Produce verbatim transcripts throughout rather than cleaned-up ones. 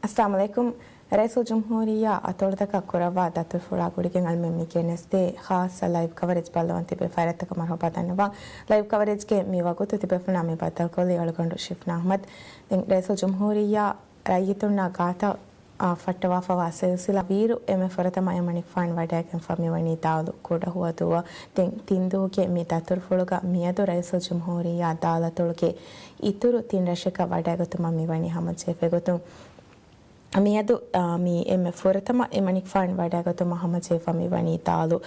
އައްސަލާމު ޢަލައިކުމް. ރައީސުލްޖުމްހޫރިއްޔާ އަތޮޅުތަކަށް ކުރައްވާ ދަތުރުފުޅާ ގުޅިގެން އަޅުމެން މި ގެނެސްދޭ ޚާއްޞަ ލައިވް ކަވަރޭޖް ބައްލަވަން ތިބޭފައި ރައްޔިތުންނަށް މަރުޙަބާ ދަންނަވަން. ލައިވް ކަވަރޭޖްގެ މި ވަގުތު ތިބޭފުޅުންނާ މި ބައްދަލުކޮށްލީ އަޅުގަނޑު ޝިފްނާ އަޙްމަދު. ދެން ރައީސުލްޖުމްހޫރިއްޔާ ރައްޔިތުންނާ ގާތަށް އާ، ފައްޓަވާފަވާ ސިލްސިލާ ވީއިރު އެންމެ ފުރަތަމަ އެމަނިކުފާނު ވަޑައިގެންފަ މިވަނީ ދާލު ކުޑަހުވަދޫއަށް. ދެން ތިން ދުވަހުގެ މި ދަތުރުފުޅުގަ މިއަދު ރައީސުލްޖުމްހޫރިއްޔާ ދާލު އަތޮޅުގެ އިތުރު ތިން ރަށަކަށް ވަޑައިގަތުމަށް މިވަނީ ހަމަޖެހިފަ ގޮތުން، މިއަދު، އާ، މި އެންމެ ފުރަތަމަ އެމަނިކުފާނު ވަޑައިގަތުމަށް ހަމަޖެހިފަ މިވަނީ ދާލު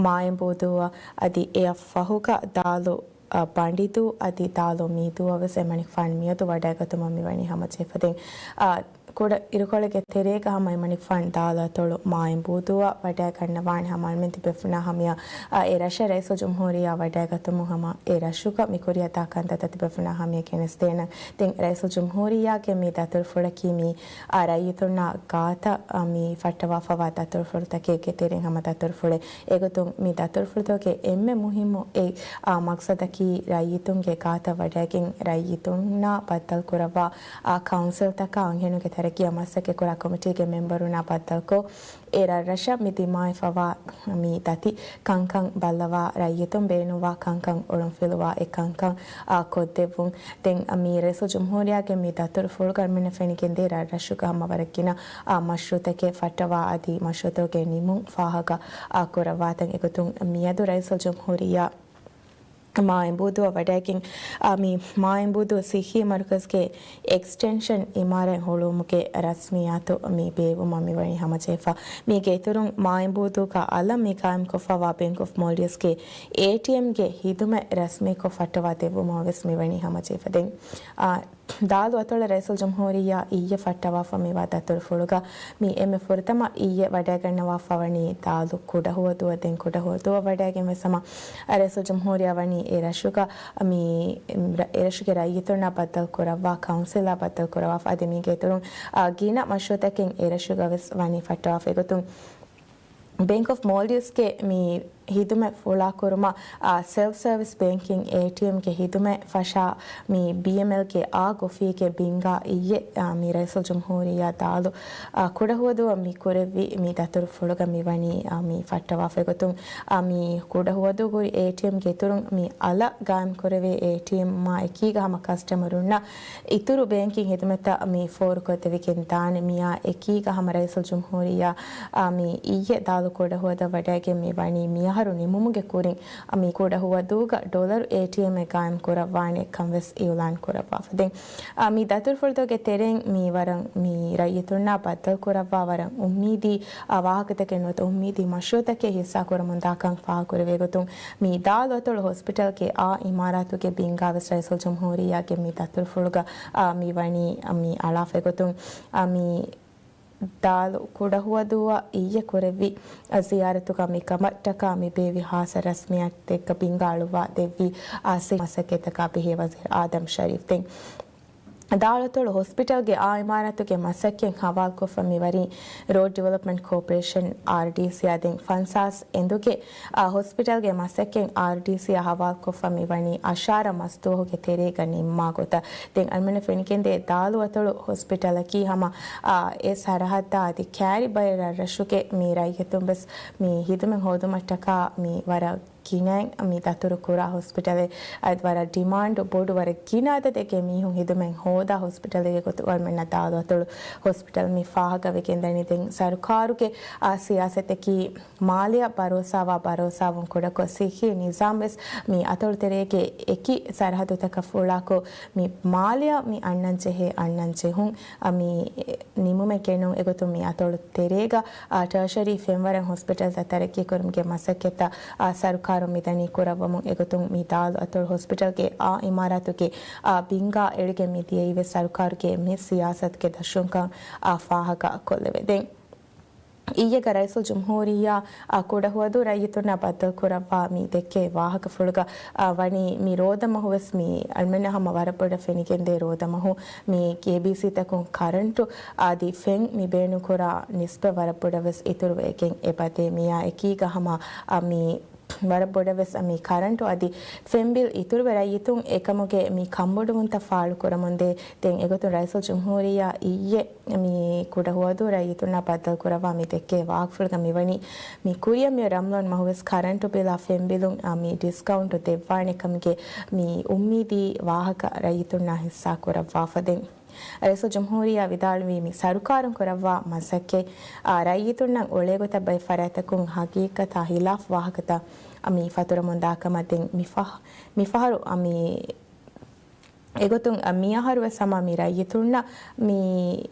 މާއެނބޫދޫއަށް. އަދި އެއަށް ފަހުގަ ދާލު އަ، ބަނޑިދޫ އަދި ދާލު މީދޫއަށް ވެސް އެމަނިކުފާނު މިއަދު ވަޑައިގަތުމަށް މިވަނީ ހަމަޖެހިފަ. ދެން، އަ، ކުޑަ އިރުކޮޅެއްގެ ތެރޭގަ ހަމަ އެމަނިކުފާނު ދާލު އަތޮޅު މާއެނބޫދޫއަށް ވަޑައިގަންނަވާނެ. ހަމަ އަޅުމެން ތިބޭފުޅުންނާ ހަމަޔަށް، އަ، އެ ރަށަށް ރައީސުލްޖުމްހޫރިއްޔާ ވަޑައިގަތުމުން ހަމަ އެ ރަށުގަ މި ކުރިއަށްދާ ކަންތައްތައް ތިބޭފުޅުންނާ ހަމަޔަށް ގެނެސްދޭނަން. ދެން ރައީސުލްޖުމްހޫރިއްޔާގެ މި ދަތުރުފުޅަކީ މި، އާ، ރައްޔިތުންނާ ގާތަށް، އާ، މި ފައްޓަވާފަވާ ދަތުރުފުޅުތަކެއްގެ ތެރެއިން ހަމަ ދަތުރުފުޅެއް. އެގޮތުން މި ދަތުރުފުޅުތަކުގެ އެންމެ މުހިއްމު އެއް، އާ، މަގްސަދަކީ ރައްޔިތުންގެ ގާތަށް ވަޑައިގެން ރައްޔިތުންނާ ބައްދަލުކުރައްވާ، އާ، ކައުންސިލްތަކާ އަންހެނުންގެ ތަރައްގީއަށް މަސައްކަތްކުރާ ކޮމިޓީގެ މެމްބަރުންނާ ބައްދަލުކޮށް، އެ ރަށްރަށަށް މި ދިމާވެފަވާ މި ދަތި ކަންކަން ބައްލަވާ، ރައްޔިތުން ބޭނުންވާ ކަންކަން އޮޅުންފިލުވާ އެ ކަންކަން، އާ، ކޮށްދެއްވުން. ދެން މި ރައީސުލްޖުމްހޫރިއްޔާގެ މި ދަތުރުފުޅުގަ އަޅުމެންނަށް ފެނިގެންދޭ ރަށްރަށުގަ ހަމަ ވަރަށް ގިނަ، އާ، މަޝްރޫޢުތަކެއް ފައްޓަވާ އަދި މަޝްރޫޢުތަކުގެ ނިމުން ފާހަގަ، އާ، ކުރައްވާތަން. އެގޮތުން މިއަދު ރައީސުލްޖުމްހޫރިއްޔާ މާއެނބޫދޫއަށް ވަޑައިގެން، އާ، މި މާއެނބޫދޫ ސިއްހީ މަރުކަޒުގެ އެކްސްޓެންޝަން އިމާރާތް ހުޅުވުމުގެ ރަސްމިއްޔާތު މި ބޭއްވުމަށް މިވަނީ ހަމަޖެހިފަ. މީގެ އިތުރުން މާއެނބޫދޫގަ އަލަށް މި ގާއިމްކޮށްފަވާ ބޭންކް އޮފް މޯލްޑިވްސްގެ އޭޓީއެމްގެ ހިދުމަތް ރަސްމީކޮށް ފައްޓަވާ ދެއްވުމަށް ވެސް މިވަނީ ހަމަޖެހިފަ. ދެން، އާ، ދާލު އަތޮޅަށް ރައީސުލްޖުމްހޫރިއްޔާ އިއްޔެ ފައްޓަވާފަ މިވާ ދަތުރުފުޅުގަ މި އެންމެ ފުރަތަމަ އިއްޔެ ވަޑައިގަންނަވާފަ ވަނީ ދާލު ކުޑަހުވަދޫއަށް. ދެން ކުޑަހުވަދޫއަށް ވަޑައިގެން ވެސް ހަމަ ރައީސުލްޖުމްހޫރިއްޔާ ވަނީ އެ ރަށުގަ މި، އެ ރަށުގެ ރައްޔިތުންނާ ބައްދަލު ކުރައްވާ ކައުންސިލާ ބައްދަލު ކުރައްވާފަ. އަދި މީގެ އިތުރުން، އާ، ގިނަ މަޝްރޫޢުތަކެއް އެ ރަށުގަ ވެސް ވަނީ ފައްޓަވާފަ. އެގޮތުން ބޭންކް އޮފް މޯލްޑިވްސްގެ މި ހިދުމަތް ފުޅާކުރުމަށް، އާ، ސެލްފް ސަރވިސް ބޭންކިން އޭޓީއެމްގެ ހިދުމަތް ފަށާ މި ބީއެމްއެލްގެ އާ އޮފީހުގެ ބިންގާ އިއްޔެ، އާ، މި ރައީސުލްޖުމްހޫރިއްޔާ ދާލު، އާ، ކުޑަހުވަދޫއަށް މި ކުރެއްވި މި ދަތުރުފުޅުގަ މިވަނީ، އާ، މި ފައްޓަވާފަ. އެގޮތުން، އާ، މި ކުޑަހުވަދޫ ހުރި އޭޓީއެމްގެ އިތުރުން މި އަލަށް ގާއިމްކުރެވޭ އޭޓީއެމްއާ އެކީގަ ހަމަ ކަސްޓަމަރުންނަށް އިތުރު ބޭންކިން ހިދުމަތްތައް މި ފޯރުކޮށްދެވިގެން ދާނެ. މިއާ އެކީގަ ހަމަ ރައީސުލްޖުމްހޫރިއްޔާ، އާ، މި އިއްޔެ ދާލު ކުޑަހުވަދަށް ވަޑައިގެން މި ވަނީ މިއަހަރު ނިމުމުގެ ކުރިން، އާ، މި ކުޑަހުވަދޫގަ ޑޮލަރު އޭޓީއެމްއެއް ގާއިމް ކުރައްވާނެ ކަން ވެސް އިއުލާން ކުރައްވާފަ. ދެން، އާ، މި ދަތުރުފުޅުތަކުގެ ތެރެއިން މި ވަރަށް މި ރައްޔިތުންނާ ބައްދަލު ކުރައްވާ ވަރަށް އުއްމީދީ، އާ، ވާހަކަތަކެއް ނުވަތަ އުއްމީދީ މަޝްރޫޢުތަކެއް ހިއްސާ ކުރަމުންދާކަން ފާހަގަކުރެވޭ ގޮތުން، މި ދާލު އަތޮޅު ހޮސްޕިޓަލްގެ އާ އިމާރާތުގެ ބިންގާ ވެސް ރައީސުލްޖުމްހޫރިއްޔާގެ މި ދަތުރުފުޅުގަ، އާ، މި ވަނީ، އާ، މި އަޅާފަ. އެގޮތުން، އާ، މި ދާލު ކުޑަހުވަދޫއަށް އިއްޔެ ކުރެއްވި، އާ، ޒިޔާރަތުގަ މި ކަމަށްޓަކާ މި ބޭއްވި ހާއްސަ ރަސްމިއްޔާތެއްގަ ބިންގާ އަޅުއްވާ ދެއްވީ، އާ، ސި މަސައްކަތްތަކާ ބެހޭ ވަޒީރު އާދަމް ޝަރީފް. ދެން ދާލު އަތޮޅު ހޮސްޕިޓަލްގެ އާ އިމާރާތުގެ މަސައްކަތް ހަވާލުކޮށްފަ މިވަނީ ރޯޑް ޑިވެލޮޕްމަންޓް ކޯޕަރޭޝަން، އާރްޑީސީއާ. ދެން ފަންސާސް އެނދުގެ، އާ، ހޮސްޕިޓަލްގެ މަސައްކަތް އާރްޑީސީއާ ހަވާލުކޮށްފަ މިވަނީ އަށާރަ މަސް ދުވަހުގެ ތެރޭގަ ނިންމާ ގޮތަށް. ދެން އަޅުމެންނަށް ފެނިގެންދޭ ދާލު އަތޮޅު ހޮސްޕިޓަލަކީ ހަމަ، އާ، އެ ސަރަހައްދާ އަދި ކާރިބައި ރަށްރަށުގެ މި ރައްޔިތުން ވެސް މި ހިދުމަތް ހޯދުމަށްޓަކާ މި ވަރަށް ގިނައިން މި ދަތުރު ކުރާ ހޮސްޕިޓަލެއް. އަދި ވަރަށް ޑިމާންޑު ބޮޑު، ވަރަށް ގިނަ އަދަދެއްގެ މީހުން ހިދުމަތް ހޯދާ ހޮސްޕިޓަލެއްގެ ގޮތުގަ އަޅުމެންނަށް ދާލު އަތޮޅު ހޮސްޕިޓަލް މި ފާހަގަވެގެންދަނީ. ދެން ސަރުކާރުގެ، އާ، ސިޔާސަތަކީ މާލެއަށް ބަރޯސާވާ ބަރޯސާވުން ކުޑަކޮށް، ސިއްހީ ނިޒާމް ވެސް މި އަތޮޅު ތެރޭގެ އެކި ސަރަހައްދުތަކަށް ފުޅާކޮށް، މި މާލެއަށް މި އަންނަން ޖެހޭ، އަންނަން ޖެހުން، އާ، މި ނިމުމެއް ގެނުން. އެގޮތުން މި އަތޮޅު ތެރޭގަ، އާ، ޓާޝަރީ ފެންވަރަށް ހޮސްޕިޓަލްތައް ތަރައްގީކުރުމުގެ މަސައްކަތްތައް، އާ، ސަރުކާރުން މިދަނީ ކުރައްވަމުން. އެގޮތުން މި ދާލު އަތޮޅު ހޮސްޕިޓަލްގެ އާ އިމާރާތުގެ، އާ، ބިންގާ އެޅިގެން މި ދިޔައީ ވެސް ސަރުކާރުގެ މި ސިޔާސަތުގެ ދަށުންކަން، އާ، ފާހަގަ ކޮށްލެވޭ. ދެން އިއްޔެގަ ރައީސުލްޖުމްހޫރިއްޔާ، އާ، ކުޑަހުވަދޫ ރައްޔިތުންނާ ބައްދަލުކުރައްވާ މި ދެއްކޭ ވާހަކަފުޅުގަ، އާ، ވަނީ މި ރޯދަމަހު ވެސް މި އަޅުމެންނަށް ހަމަ ވަރަށް ބޮޑަށް ފެނިގެންދޭ ރޯދަމަހު މި ކޭބީސީތަކުން ކަރަންޓު އަދި ފެން މި ބޭނުންކުރާ ނިސްބަތް ވަރަށް ބޮޑަށް ވެސް އިތުރުވެގެން އެބަދޭ. މިއާ އެކީގަ ހަމަ، އާ، މި ވަރަށް ބޮޑަށް ވެސް މި ކަރަންޓު އަދި ފެންބިލް އިތުރުވެ ރައްޔިތުން އެކަމުގެ މި ކަންބޮޑުވުންތައް ފާޅުކުރަމުންދޭ. ދެން އެގޮތުން ރައީސުލްޖުމްހޫރިއްޔާ އިއްޔެ މި ކުޑަހުވަދޫ ރައްޔިތުންނާ ބައްދަލުކުރައްވާ މި ދެއްކޭ ވާހަކަފުޅުގަ މިވަނީ މި ކުރިއަށް މިއޮތް ރަމްޟާން މަހުވެސް ކަރަންޓު ބިލާ ފެންބިލުން މި ޑިސްކައުންޓު ދެއްވާނެ ކަމުގެ މި އުއްމީދީ ވާހަކަ ރައްޔިތުންނާ ހިއްސާ ކުރައްވާފަ. ދެން ރައީސުލްޖުމްހޫރިއްޔާ ވިދާޅުވީ މި ސަރުކާރުން ކުރައްވާ މަސައްކަތް، އާ، ރައްޔިތުންނަށް އުޅޭގޮތަށް ބައެއް ފަރާތްތަކުން ހަގީގަތާ ހިލާފް ވާހަކަތައް މި ފަތުރަމުންދާ ކަމަށް. ދެން މި ފަހަ-، މި ފަހަރު، އާ، މި އެގޮތުން، އާ، މިއަހަރު ވެސް ހަމަ މި ރައްޔިތުންނަށް މި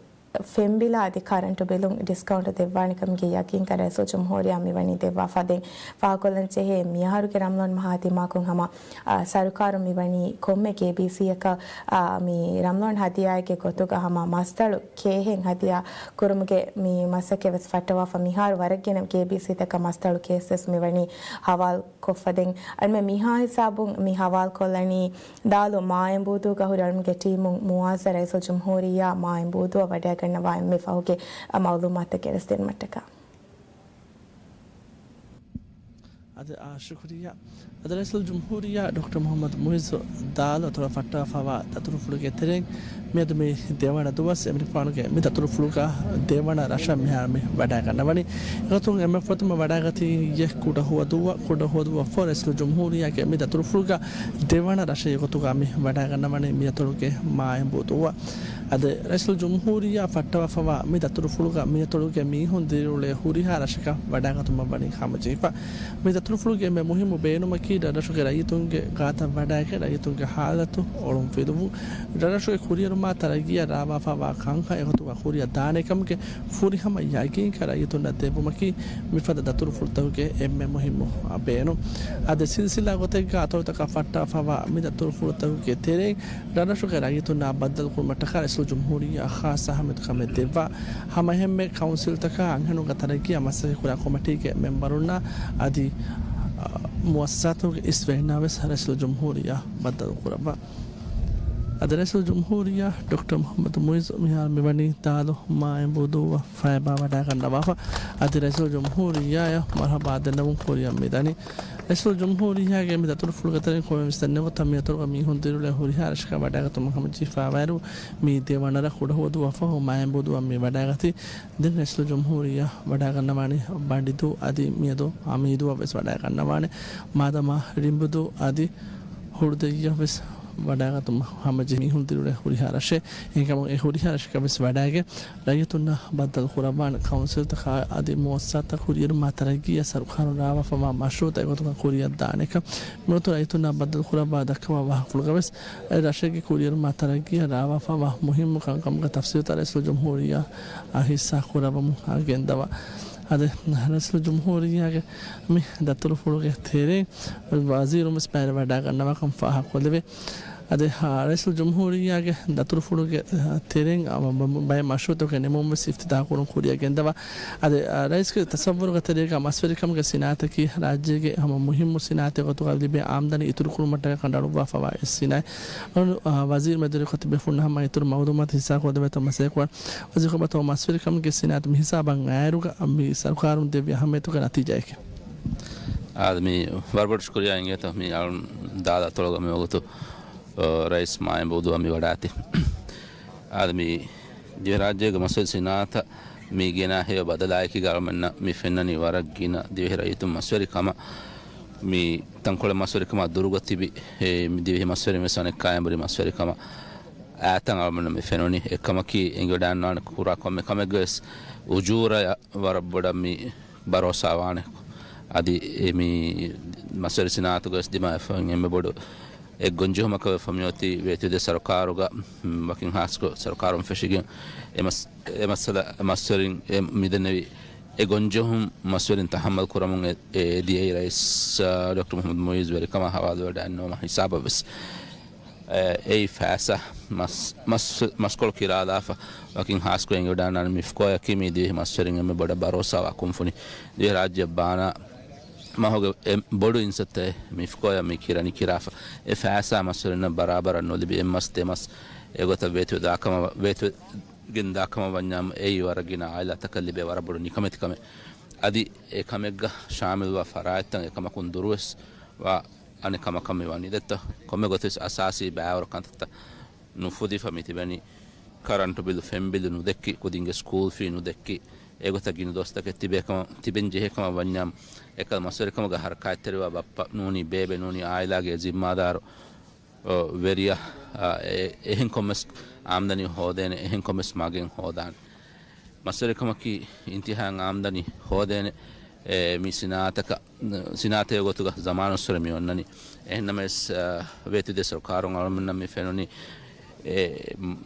ފެންބިލާ އަދި ކަރަންޓު ބިލުން ޑިސްކައުންޓު ދެއްވާނެ ކަމުގެ ޔަގީންކަން ރައީސުލްޖުމްހޫރިއްޔާ މިވަނީ ދެއްވާފަ. ދެން ފާހަގަކޮށްލަން ޖެހޭ، މިއަހަރުގެ ރަމްޟާން މަހާ ދިމާކޮށް ހަމަ، އާ، ސަރުކާރުން މިވަނީ ކޮންމެ ކޭބީސީއަކަށް، އާ، މި ރަމްޟާން ހަދިޔާއެއްގެ ގޮތުގަ ހަމަ މަސްތަޅު ކޭހެއް ހަދިޔާ ކުރުމުގެ މި މަސައްކަތް ވެސް ފައްޓަވާފަ. މިހާރު ވަރަށް ގިނަ ކޭބީސީތަކަށް މަސްތަޅު ކޭސް ވެސް މިވަނީ ހަވާލު ކޮށްފަ. ދެން އަޅުމެން މިހާ ހިސާބުން މި ހަވާލުކޮށްލަނީ ދާލު މާއެނބޫދޫގަ ހުރި އަޅުމެންގެ ޓީމުން މުވާޒަ ރައީސުލްޖުމްހޫރިއްޔާ މާއެނބޫދޫއަށް ވަޑައިގަންނަވާ އެންމެ ފަހުގެ މައުލޫމާތުތައް ގެނެސްދިނުމަށްޓަކާ. އަދި، އާ، ޝުކުރިއްޔާ. އަދި ރައީސުލްޖުމްހޫރިއްޔާ ޑޮކްޓަރ މުޙައްމަދު މުޢިއްޒު ދާލު އަތޮޅަށް ފައްޓަވާފައިވާ ދަތުރުފުޅުގެ ތެރެއިން މިއަދު މި ދެވަނަ ދުވަސް އެމަނިކުފާނުގެ މި ދަތުރުފުޅުގަ ދެވަނަ ރަށަށް މިހާރު މި ވަޑައިގަންނަވަނީ. އެގޮތުން އެންމެ ފުރަތަމަ ވަޑައިގަތީ އިއްޔެ ކުޑަހުވަދޫއަށް، ކުޑަހުވަދޫއަށްފަހު ރައީސުލްޖުމްހޫރިއްޔާގެ މި ދަތުރުފުޅުގަ ދެވަނަ ރަށެއް އެގޮތުގަ މި ވަޑައިގަންނަވަނީ މި އަތޮޅުގެ މާއެނބޫދޫއަށް. އަދި ރައީސުލްޖުމްހޫރިއްޔާ ފައްޓަވާފައިވާ މި ދަތުރުފުޅުގަ މި އަތޮޅުގެ މީހުން ދިރިއުޅޭ ހުރިހާ ރަށަކަށް ވަޑައިގަތުމަށް ވަނީ ހަމަޖެހިފަ. މި ދަތުރުފުޅުގެ އެންމެ މުހިއްމު ބޭނުމަކީ ރަށްރަށުގެ ރައްޔިތުންގެ ގާތަށް ވަޑައިގެން ރައްޔިތުންގެ ހާލަތު އޮޅުންފިލުވުން. ރަށްރަށުގެ ކުރިއެރުމާ ތަރައްގީއަށް ރާވާފައިވާ ކަންކަން އެގޮތުގަ ކުރިއަށް ދާނެ ކަމުގެ ފުރިހަމަ ޔަގީންކަން ރައްޔިތުންނަށް ދެއްވުމަކީ މިފަދަ ދަތުރުފުޅުތަކުގެ އެންމެ މުހިއްމު ބޭނުން. އަދި ސިލްސިލާ ގޮތެއްގަ އަތޮޅުތަކަށް ފައްޓާފައިވާ މި ދަތުރުފުޅުތަކުގެ ތެރެއިން ރަށްރަށުގެ ރައްޔިތުންނާ ބައްދަލުކުރުމަށްޓަކާ ރައީސުލްޖުމްހޫރިއްޔާ ޚާއްޞަ އަހައްމިޔަތު ކަމެއް ދެއްވާ. ހަމައެހެންމެ ކައުންސިލްތަކާ އަންހެނުންގެ ތަރައްގީއަށް މަސައްކަތް ކުރާ ކޮމިޓީގެ މެމްބަރުންނާ އަދި، އަ، މުއައްސަސާތުގެ އިސްވެރިންނާ ވެސް ރައީސުލްޖުމްހޫރިއްޔާ ބައްދަލުކުރައްވާ. އަދި ރައީސުލްޖުމްހޫރިއްޔާ ޑޮކްޓަރ މުޙައްމަދު މުޢިއްޒު މިހާރު މިވަނީ ދާލު މާއެނބޫދޫއަށް ފައިބާ ވަޑައިގަންނަވާފަ. އަދި ރައީސުލްޖުމްހޫރިއްޔާއަށް މަރުޙަބާ ދެންނެވުން ކުރިއަށް މިދަނީ. ރައީސުލްޖުމްހޫރިއްޔާގެ މި ދަތުރުފުޅުގެ ތެރެއިން ކޮންމެވެސް ދެންނެވި ގޮތަށް މި އަތޮޅުގަ މީހުން ދިރިއުޅޭ ހުރިހާ ރަށަކަށް ވަޑައިގަތުމަށް ހަމަޖެހިފައިވާއިރު، މި ދެވަނަ ރަށް ކުޑަހުވަދޫއަށްފަހު މާއެނބޫދޫއަށް މި ވަޑައިގަތީ. ދެން ރައީސުލްޖުމްހޫރިއްޔާ ވަޑައިގަންނަވާނީ ބަނޑިދޫ އަދި މިއަދު އަމީދޫއަށް ވެސް ވަޑައިގަންނަވާނެ. މާދަމާ ރިނބުދޫ އަދި ހުޅުދެއްޔަށް ވެސް ވަޑައިގަތުމަށް ހަމަޖެހި މީހުން ދިރިއުޅޭ ހުރިހާ ރަށެއް. އެހެންކަމުން އެ ހުރިހާ ރަށަކަށް ވެސް ވަޑައިގެން ރައްޔިތުންނާ ބައްދަލު ކުރައްވާނެ. ކައުންސިލްތަކާ އަދި މުއައްސަސާތައް ކުރިއެރުމާ ތަރައްގީއަށް ސަރުކާރުން ރާވާފައިވާ މަޝްރޫއުތައް އެގޮތުގަ ކުރިއަށް ދާނެކަން މިގޮތުން ރައްޔިތުންނާ ބައްދަލު ކުރައްވާ ދައްކަވާ ވާހަކަފުޅުގަ ވެސް، އެ ރަށެއްގެ ކުރިއެރުމާ ތަރައްގީއަށް ރާވާފައިވާ މުހިއްމު ކަންކަމުގެ ތަފްސީލުތައް ރައީސުލްޖުމްހޫރިއްޔާއަށް ހިއްސާ ކުރައްވަމުން ގެންދަވާ. އަދި ރައީސުލްޖުމްހޫރިއްޔާގެ މި ދަތުރުފުޅުގެ ތެރެއިން ވަޒީރުން ވެސް ބައިވެރިވެ ވަޑައިގަންނަވާކަން ފާހަގަކޮށްލެވޭ. އަދި، އާ، ރައީސުލްޖުމްހޫރިއްޔާގެ ދަތުރުފުޅުގެ، އާ، ތެރެއިން، އާ، ބަ-، ބައެއް މަޝްރޫއުތަކުގެ ނިމުމުން ވެސް އިފްތިތާޙް ކުރުން ކުރިއަށް ގެންދަވާ. އަދި، އާ، ރައީސްގެ ތަޞައްވުރުގެ ތެރޭގަ މަސްވެރިކަމުގެ ސިނާއަތަކީ ރާއްޖޭގެ ހަމަ މުހިއްމު ސިނާއަތެއް ގޮތުގަ ލިބޭ އާމްދަނީ އިތުރުކުރުމަށްޓަކާ ކަނޑައަޅުއްވާފައިވާ އެއް ސިނާއަތް. އަޅު، އާ، ވަޒީރު މެދުވެރިކޮށް ތިބޭފުޅުންނަށް ހަމަ އިތުރު މައުލޫމާތު ހިއްސާކޮށްދެވޭތޯ މަސައްކަތްކުރަން. ވަޒީރު ކޮބާތޯ މަސްވެރިކަމުގެ ސިނާއަތު ބަން އައިރުގަ މި ސަރުކާރުން ދެއްވި އަހައްމިޔަތުގެ ނަތީޖާއަކީ؟ އާދެ، މި ވަރަށް ބޮޑު ޝުކުރިއްޔާ އިނގޭތޯ މި އަޅުން ދާލަ އަތޮޅުގަ މިވަގުތު، އަ، ރައީސް މާއެނބޫދޫއަށް މި ވަޑާތީ. އާދެ، މި ދިވެހިރާއްޖޭގެ މަސްވެރި ސިނާއަތަށް މި ގެނާ ހެޔޮ ބަދަލާއެކީގަ އަޅުމެންނަށް މި ފެންނަނީ ވަރަށް ގިނަ ދިވެހި ރައްޔިތުން މަސްވެރި ކަމަށް. މި ތަންކޮޅެއް މަސްވެރިކަމާ ދުރުގަ ތިބި، އެ، މި ދިވެހި މަސްވެރިން ވެސް އަނެއްކާއިން ބުރި މަސްވެރިކަމަށް އާތަން އަޅުމެންނަށް މި ފެނުނީ. އެކަމަކީ އެނގިވަޑައިގަންނާނެ ކުރާ ކޮންމެ ކަމެއްގަވެސް އުޖޫރަޔަށް ވަރަށް ބޮޑަށް މި ބަރޯސާވާނެ. އަދި އެ މި މަސްވެރި ސިނާއަތުގަވެސް ދިމާވެފަ އެންމެ ބޮޑު އެއް ގޮންޖެހުމަކަށް ވެފަ މިއޮތީ ވޭތުވެދޭ ސަރުކާރުގަ، ވަކިން ހާސްކޮށް ސަރުކާރުން ފެށިގެން އެ މަސް-، އެ މައްސަލަ މަސްވެރިން އެ މިދެންނެވި އެ ގޮންޖެހުން މަސްވެރިން ތަހައްމަލް ކުރަމުން އެ، އެ ދިޔައީ ރައީސް، އާ، ޑޮކްޓަރ މުޙައްމަދު މުޢިއްޒު ވެރިކަމާ ހަވާލުވެވަޑައިގަންނަވުމަށް ހިސާބަށް ވެސް. އެ، އެއީ ފައިސާ މަސް-، މަސް-، މަސްކޮޅު ކިރާލާފަ ވަކިން ހާސްކޮށް އެނގިވަޑައިގަންނާނެ މިފްކޯއަކީ މި ދިވެހި މަސްވެރިން އެންމެ ބޮޑަށް ބަރޯސާވާ ކުންފުނި. ދިވެހިރާއްޖެއަށް ބާނާ މަހުގެ އެ ބޮޑު އިންސައްތައެއް މިފްކޯއަށް މި ކިރަނި ކިރާފަ. އެ ފައިސާ މަސްވެރިންނަށް ބަރާބަރަށް ނުލިބި އެއްމަސް ދެމަސް އެގޮތަށް ވޭތުވެދާ ކަމަށް، ވޭތުވެގެން ދާ ކަމަށް ވަންޏާމު އެއީ ވަރަށް ގިނަ އާއިލާތަކަށް ލިބޭ ވަރަށް ބޮޑު ނިކަމެތިކަމެއް. އަދި އެ ކަމެއްގަ ޝާމިލްވާ ފަރާތްތައް އެކަމަކުން ދުރުވެސް ވާ އަނެއް ކަމަކަށް މި ވަނީ. ދެއްތޯ، ކޮންމެ ގޮތެއް އަސާސީ ބައިވަރު ކަންތައްތައް ނުފުދިފަ މި ތިބެނީ. ކަރަންޓު ބިލު، ފެން ބިލު ނުދެއްކި، ކުދިންގެ ސްކޫލް ފީ ނުދެއްކި، އެގޮތަށް ގިނަ ދުވަސްތަކެއް ތިބޭ ކަމަށް، ތިބެން ޖެހޭ ކަމަށް ވަންޏާ، އެކަލަ މަސްވެރިކަމުގަ ހަރަކާތްތެރިވާ ބައްޕަ ނޫނީ، ބޭބެ ނޫނީ، އާއިލާގެ ޒިންމާދާރު ވެރިޔާ، އާ، އެ-، އެހެން ކޮންމެސް އާމްދަނީ ހޯދޭނެ، އެހެން ކޮންމެސް މަގެއް ހޯދާނެ. މަސްވެރިކަމަކީ އިންތިހާއިން އާމްދަނީ ހޯދޭނެ، އެ، މި ސިނާއަތަކަށް، ސިނާއަތެއް ގޮތުގަ ޒަމާނުއްސުރެ މި އޮންނަނީ. އެހެންނަމަވެސް، އާ، ވޭތުދޭ ސަރުކާރުން އަޅަމެންނަށް މި ފެނުނީ، އެ، މް،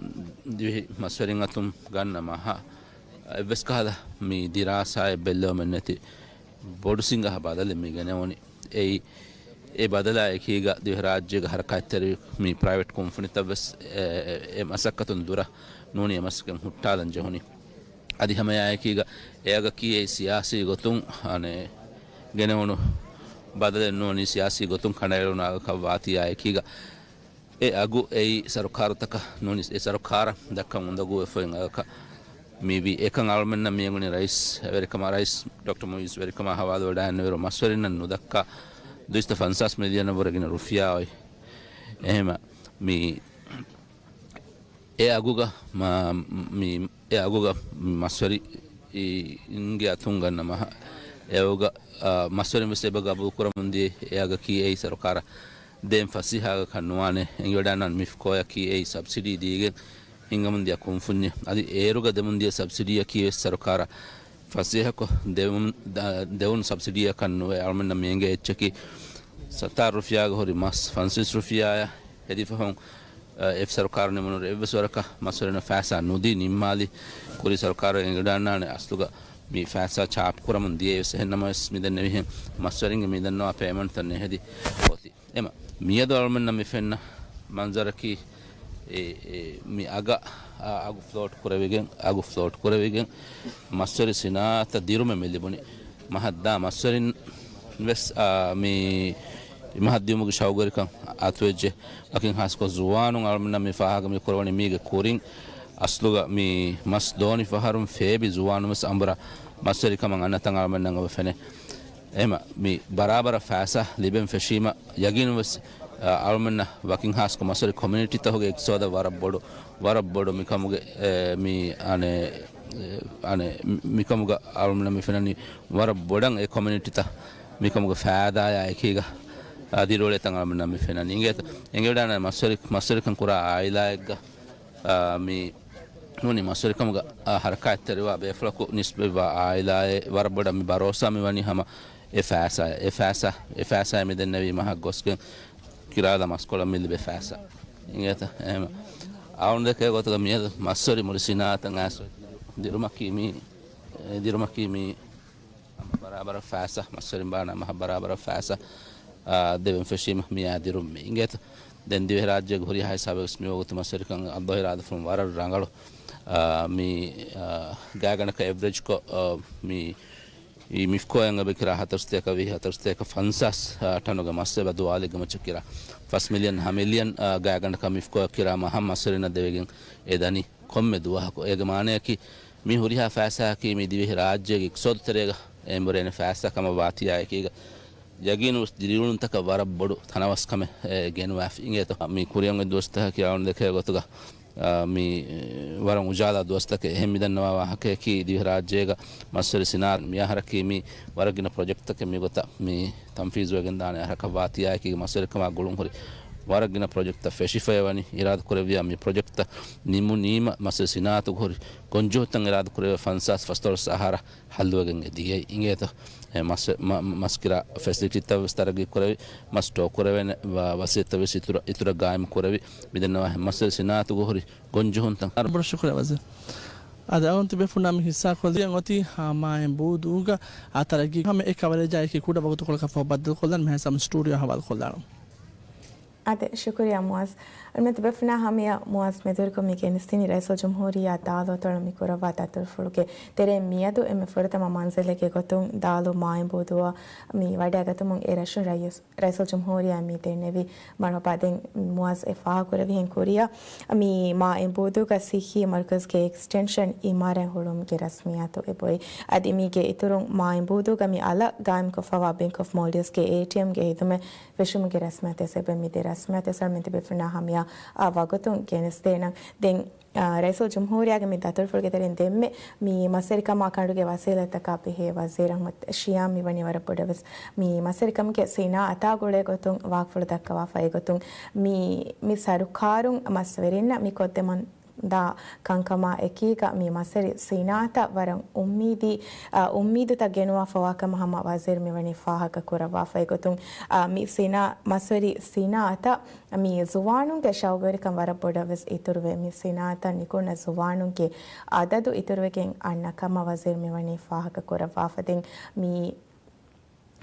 ދިވެހި މަސްވެރިން އަތުން ގަންނަ މަހަށް އެއްވެސް ކަހަލަ މި ދިރާސާއެއް ބެއްލެވުމެއް ނެތި ބޮޑު ސިނގަހަ ބަދަލެއް މި ގެނެވުނީ. އެއީ، އެ ބަދަލާ އެކީގަ ދިވެހިރާއްޖޭގަ ހަރަކާތްތެރި މި ޕްރައިވެޓް ކުންފުނިތައް ވެސް އެ، އެ، އެ މަސައްކަތުން ދުރަށް ނޫނީ އެ މަސައްކަތް ހުއްޓާލަން ޖެހުނީ. އަދި ހަމައެއާއެކީގަ އެއަގަކީ އެއީ ސިޔާސީ ގޮތުން އަނެއް ގެނެވުނު ބަދަލެއް ނޫނީ ސިޔާސީ ގޮތުން ކަނޑައެޅުނު އަގަކަށް ވާތީއާއެކީގަ އެ އަގު އެއީ ސަރުކާރުތަކަށް ނޫނީ، އެ ސަރުކާރަށް ދައްކަން އުނދަގޫވެފައި އަގަކަށް މިވީ. އެކަން އަޅަމެންނަށް މިއެނގުނީ ރައީސް ވެރިކަމާ، ރައީސް ޑޮކްޓަރ މުއިއްޒު ވެރިކަމާ ހަވާލުވެވަޑައިގެންނައިރު މަސްވެރިންނަށް ނުދައްކާ ދުއިސައްތަ ފަންސާސް މިލިއަނަށް ވުރެ ގިނަ ރުފިޔާ އޮތް. އެހެމަ މި އެ އަގުގަ މަ-، މި އެ އަގުގަ މަސްވެރި އިންގެ އަތުން ގަންނަ މަހަށް އެ އަގުގަ، އާ، މަސްވެރިން ވެސް އެބަ ގަބޫލު ކުރަމުން ދިޔަ އެ އަގަކީ އެއީ ސަރުކާރަށް ދޭން ފަސޭހަ އަގަކަށް ނުވާނެ. އެނގިވަޑާން މިފްކޯއަކީ އެއީ ސަބްސިޑީ ދީގެން ހިންގަމުން ދިޔަ ކުންފުންޏެއް. އަދި އޭރުގަ ދެމުން ދިޔަ ސަބްސިޑީއަކީ ވެސް ސަރުކާރަށް ފަސޭހަކޮށް ދެވުން، ދ-، ދެވުނު ސަބްސިޑީއަކަށް ނުވެ. އަޅަމެންނަށް މި އެނގޭ އެއްޗަކީ ސަތާރަ ރުފިޔާގެ ހުރި މަސް ފަންސަވީސް ރުފިޔާއަށް ހެދިފަހުން، އެ، އެ ސަރުކާރު ނިމުނު އެއްވެސް ވަރަކަށް މަސްވެރިންނަށް ފައިސާ ނުދީ ނިންމާލި. ކުރީ ސަރުކާރު އެނގިވަޑައިގަންނާނެ އަސްލުގަ މި ފައިސާ ޗާޕް ކުރަމުން ދިޔައީ ވެސް. އެހެންނަމަވެސް މިދެންނެވިހެން މަސްވެރިންގެ މިދަންނަވާ ޕޭމަންޓްތައް ނެހެދި އޮތީ. އެމަ މިއަދު އަޅަމެންނަށް މި ފެންނަ މަންޒަރަކީ، އެ، އެ، މި އަގަށް، އަ، އަގު ފްލޯޓް ކުރެވިގެން، އަގު ފްލޯޓް ކުރެވިގެން މަސްވެރި ސިނާއަތަށް ދިރުމެއް މި ލިބުނީ. މަހަށް ދާ މަސްވެރިން ވެސް، އާ، މި މަހަށް ދިއުމުގެ ޝައުގުވެރިކަން އަތުވެއްޖެ. ވަކިން ހާސްކޮށް ޒުވާނުން އަޅަމެންނަށް މި ފާހަގަ މި ކުރެވުނީ މީގެ ކުރިން އަސްލުގަ މި މަސް ދޯނި ފަހަރުން ފޭބި ޒުވާނުން ވެސް އަނބުރާ މަސްވެރިކަމަށް އަންނަތަން އަޅަމެންނަށް އެބަ ފެނޭ. އެހެމަ މި ބަރާބަރަށް ފައިސާ ލިބެން ފެށީމަ ޔަގީނުން ވެސް، އަ، އަޅަމެންނަށް ވަކިން ހާސްކޮށް މަސްވެރި ކޮމިއުނިޓީތަކުގެ އިޤްތިޞާދަށް ވަރަށް ބޮޑު، ވަރަށް ބޮޑު މިކަމުގެ، އެ، މި އަނެއް، އެ، އަނެއް، މިކަމުގަ އަޅަމެންނަށް މި ފެންނަނީ ވަރަށް ބޮޑަށް އެ ކޮމިއުނިޓީތައް މިކަމުގެ ފައިދާއާ އެކީގަ، އަ، ދިރިއުޅޭތަން އަޅަމެންނަށް މި ފެންނަނީ. އިނގޭތަ؟ އެނގިވަޑާނެ މަސްވެރި-، މަސްވެރިކަން ކުރާ އާއިލާއެއްގަ، އާ، މި ނޫނީ މަސްވެރިކަމުގަ، އާ، ހަރަކާތްތެރިވާ ބޭފުޅަކު ނިސްބަތްވާ އާއިލާއެއް ވަރަށް ބޮޑަށް މި ބަރޯސާ މި ވަނީ ހަމަ އެ ފައިސާ، އެ ފައިސާ، އެ ފައިސާ މި ދެންނެވީ މަހަށް ގޮސްގެން ކިރާލާ މަސްކޮޅަށް މި ލިބޭ ފައިސާ. އިނގޭތަ؟ އެހެމަ އަޅުން ދެކޭ ގޮތުގަ މިއަދު މަސްވެރި މުޅި ސިނާއަތަށް އައިސް ދިރުމަކީ މީ، ދިރުމަކީ މީ ހަމަ ބަރާބަރަށް ފައިސާ، މަސްވެރިން ބާނާ މަހަށް ބަރާބަރަށް ފައިސާ، އާ، ދެވެން ފެށީމަ މިއާ ދިރުން މި އިނގޭތަ؟ ދެން ދިވެހިރާއްޖޭގެ ހުރިހާ ހިސާބެއް ވެސް މިވަގުތު މަސްވެރިކަން އައްލާހު އިރާދަފުޅުން ވަރަށް ރަނގަޅު، އާ، މި، އާ، ގާތްގަނޑަކަށް އެވްރެޖްކޮށް، އާ، މި އީ މިފްކޯއަށް އެބަ ކިރާ ހަތަރުސަތޭކަ ވިހި، ހަތަރުސަތޭކަ ފަންސާސް، އާ، ޓަނުގެ މަސް އެބަ ދުވާލެއްގެ މައްޗަށް ކިރާ. ފަސް މިލިއަން، ހަ މިލިއަން، އާ، ގާތްގަނޑަކަށް މިފްކޯއަށް ކިރާ މަހަށް މަސްވެރިންނަށް ދެވިގެން އެ ދަނީ ކޮންމެ ދުވަހަކު. އޭގެ މާނަޔަކީ މި ހުރިހާ ފައިސާއަކީ މި ދިވެހި ރާއްޖޭގެ އިޤްތިޞާދު ތެރޭގަ އެނބުރޭނެ ފައިސާ ކަމަށް ވާތީއާ އެކީގަ ޔަގީނު ވެސް ދިރިއުޅުންތަކަށް ވަރަށް ބޮޑު ތަނަވަސްކަމެއް، އެ، ގެނުވާފި. އިނގޭތޯ މި ކުރިއަށް އޮތް ދުވަސްތަކަކީ އަޅުން ދެކޭ ގޮތުގަ އާ، މި، އެ، ވަރަށް އުޖާލާ ދުވަސްތަކެއް. އެހެން މިދަންނަވާ ވާހަކަޔަކީ، ދިވެހިރާއްޖޭގަ މަސްވެރި ސިނާއަތު މިއަހަރަކީ މި ވަރަށް ގިނަ ޕްރޮޖެކްޓްތަކެއް މިގޮތަށް މި ތަންފީޒުވެގެންދާނެ އަހަރަކަށް ވާތީއާއެކީގަ މަސްވެރިކަމާ ގުޅުންހުރި ވަރަށް ގިނަ ޕްރޮޖެކްޓްތައް ފެށިފައިވަނީ. އިރާދަކުރެއްވިޔާ މި ޕްރޮޖެކްޓްތައް ނިމުނީމަ މަސްވެރި ސިނާއަތުގަ ހުރި ގޮންޖެހުންތައް އިރާދަކުރެވޭ ފަންސާސް ފަސްދޮޅަސް އަހަރަށް ހައްލުވެގެން އެ ދިޔައީ. އިނގޭތޯ؟ އެ މަސް، މަ، މަސް ކިރާ ފެސިލިޓީތައް ވެސް ތަރައްގީ ކުރެވި، މަސް ސްޓޯ ކުރެވޭނެ ވަ، ވަސީލަތްތައް ވެސް އިތުރަށް، އިތުރަށް ގާއިމް ކުރެވި، މިދެންނަވާހެން މަސްވެރި ސިނާއަތުގަ ހުރި ގޮންޖެހުންތައް. އަރަބުރަށު ކުރެވަޒެ. އަދި އަޅުން ތިބޭފުޅުންނާ މި ހިއްސާކޮށްލި އޮތީ ހާމާއިން ބޫދޫގަ އާ ތަރައްގީ ހަމަ އެ ކަވަރޭޖާއެކީ ކުޑަ ވަގުތުކޮޅަކަށް ފަހު ބައްދަލުކޮށްލާން މިހާ ސަމް ސްޓޫޑިއޯ ހަވާލުކޮށްލާނަން. އާދެ، ޝުކުރިއްޔާ މުއައްޒަ. އަޅުމެން ތިބޭފުޅުންނާ ހަމަޔަށް މުއައްޒަ މެދުވެރިކޮށް މި ގެނެސްދިނީ ރައީސުލްޖުމްހޫރިއްޔާ ދާލު އަތޮޅަށް މި ކުރައްވާ ދަތުރުފުޅުގެ ތެރެއިން މިއަދު އެންމެ ފުރަތަމަ މަންޒިލެއްގެ ގޮތުން ދާލު މާއިންބޫދޫއަށް މި ވަޑައިގަތުމުން އެ ރަށުން ރައީސް، ރައީސުލްޖުމްހޫރިއްޔާ މި ދެންނެވި މަރުހަބާ. ދެން މުއައްޒަ އެ ފާހަގަކުރެއްވިހެން ކުރިއަށް މި މާއިންބޫދޫގަ ސިއްހީ މަރުކަޒުގެ އެކްސްޓެންޝަން އިމާރާތް ހުޅުވުމުގެ ރަސްމިއްޔާތު އެބައޮތް. އަދި މީގެ އިތުރުން މާއިންބޫދޫގަ މި އަލަށް ގާއިމްކޮށްފައިވާ ބެންކް އޮފް މޯލްޑިވްސްގެ އޭޓީއެމްގެ ހިދުމަތް ފެށުމުގެ ރަސްމިއްޔާތުވެސް އެބައޮތް. މި ދެ ރަސްމިއްޔާތުވެސް އަޅުމެން ތިބޭފުޅުންނާ ހަމަޔަށް އާ ވަގުތުން ގެނެސްދޭނަން. ދެން، އާ، ރައީސުލްޖުމްހޫރިއްޔާގެ މި ދަތުރުފުޅުގެ ތެރެއިން ދެންމެ މި މަސްވެރިކަމާ ކަނޑުގެ ވަސީލަތްތަކާ ބެހޭ ވަޒީރު އަޙްމަދު ޝިޔާމް މިވަނީ ވަރަށް ބޮޑަށް ވެސް މި މަސްވެރިކަމުގެ ސިނާއަތާ ގުޅޭ ގޮތުން ވާހަކަފުޅު ދައްކަވާފަ. އެގޮތުން މި، މި ސަރުކާރުން މަސްވެރިންނަށް މި ކޮށްދެމުން ދާ ކަންކަމާ އެކީގަ މި މަސްވެރި ސިނާއަތަށް ވަރަށް އުއްމީދީ، އާ، އުއްމީދުތައް ގެނުވާފަވާ ކަމަށް ހަމަ ވަޒީރު މިވަނީ ފާހަގަ ކުރައްވާފަ. އެގޮތުން، އާ، މި ސިނާ، މަސްވެރި ސިނާއަތަށް މި ޒުވާނުންގެ ޝައުގުވެރިކަން ވަރަށް ބޮޑަށް ވެސް އިތުރުވެ، މި ސިނާއަތަށް ނިކުންނަ ޒުވާނުންގެ އަދަދު އިތުރުވެގެން އަންނަ ކަމަށް ވަޒީރު މިވަނީ ފާހަގަ ކުރައްވާފަ. ދެން މި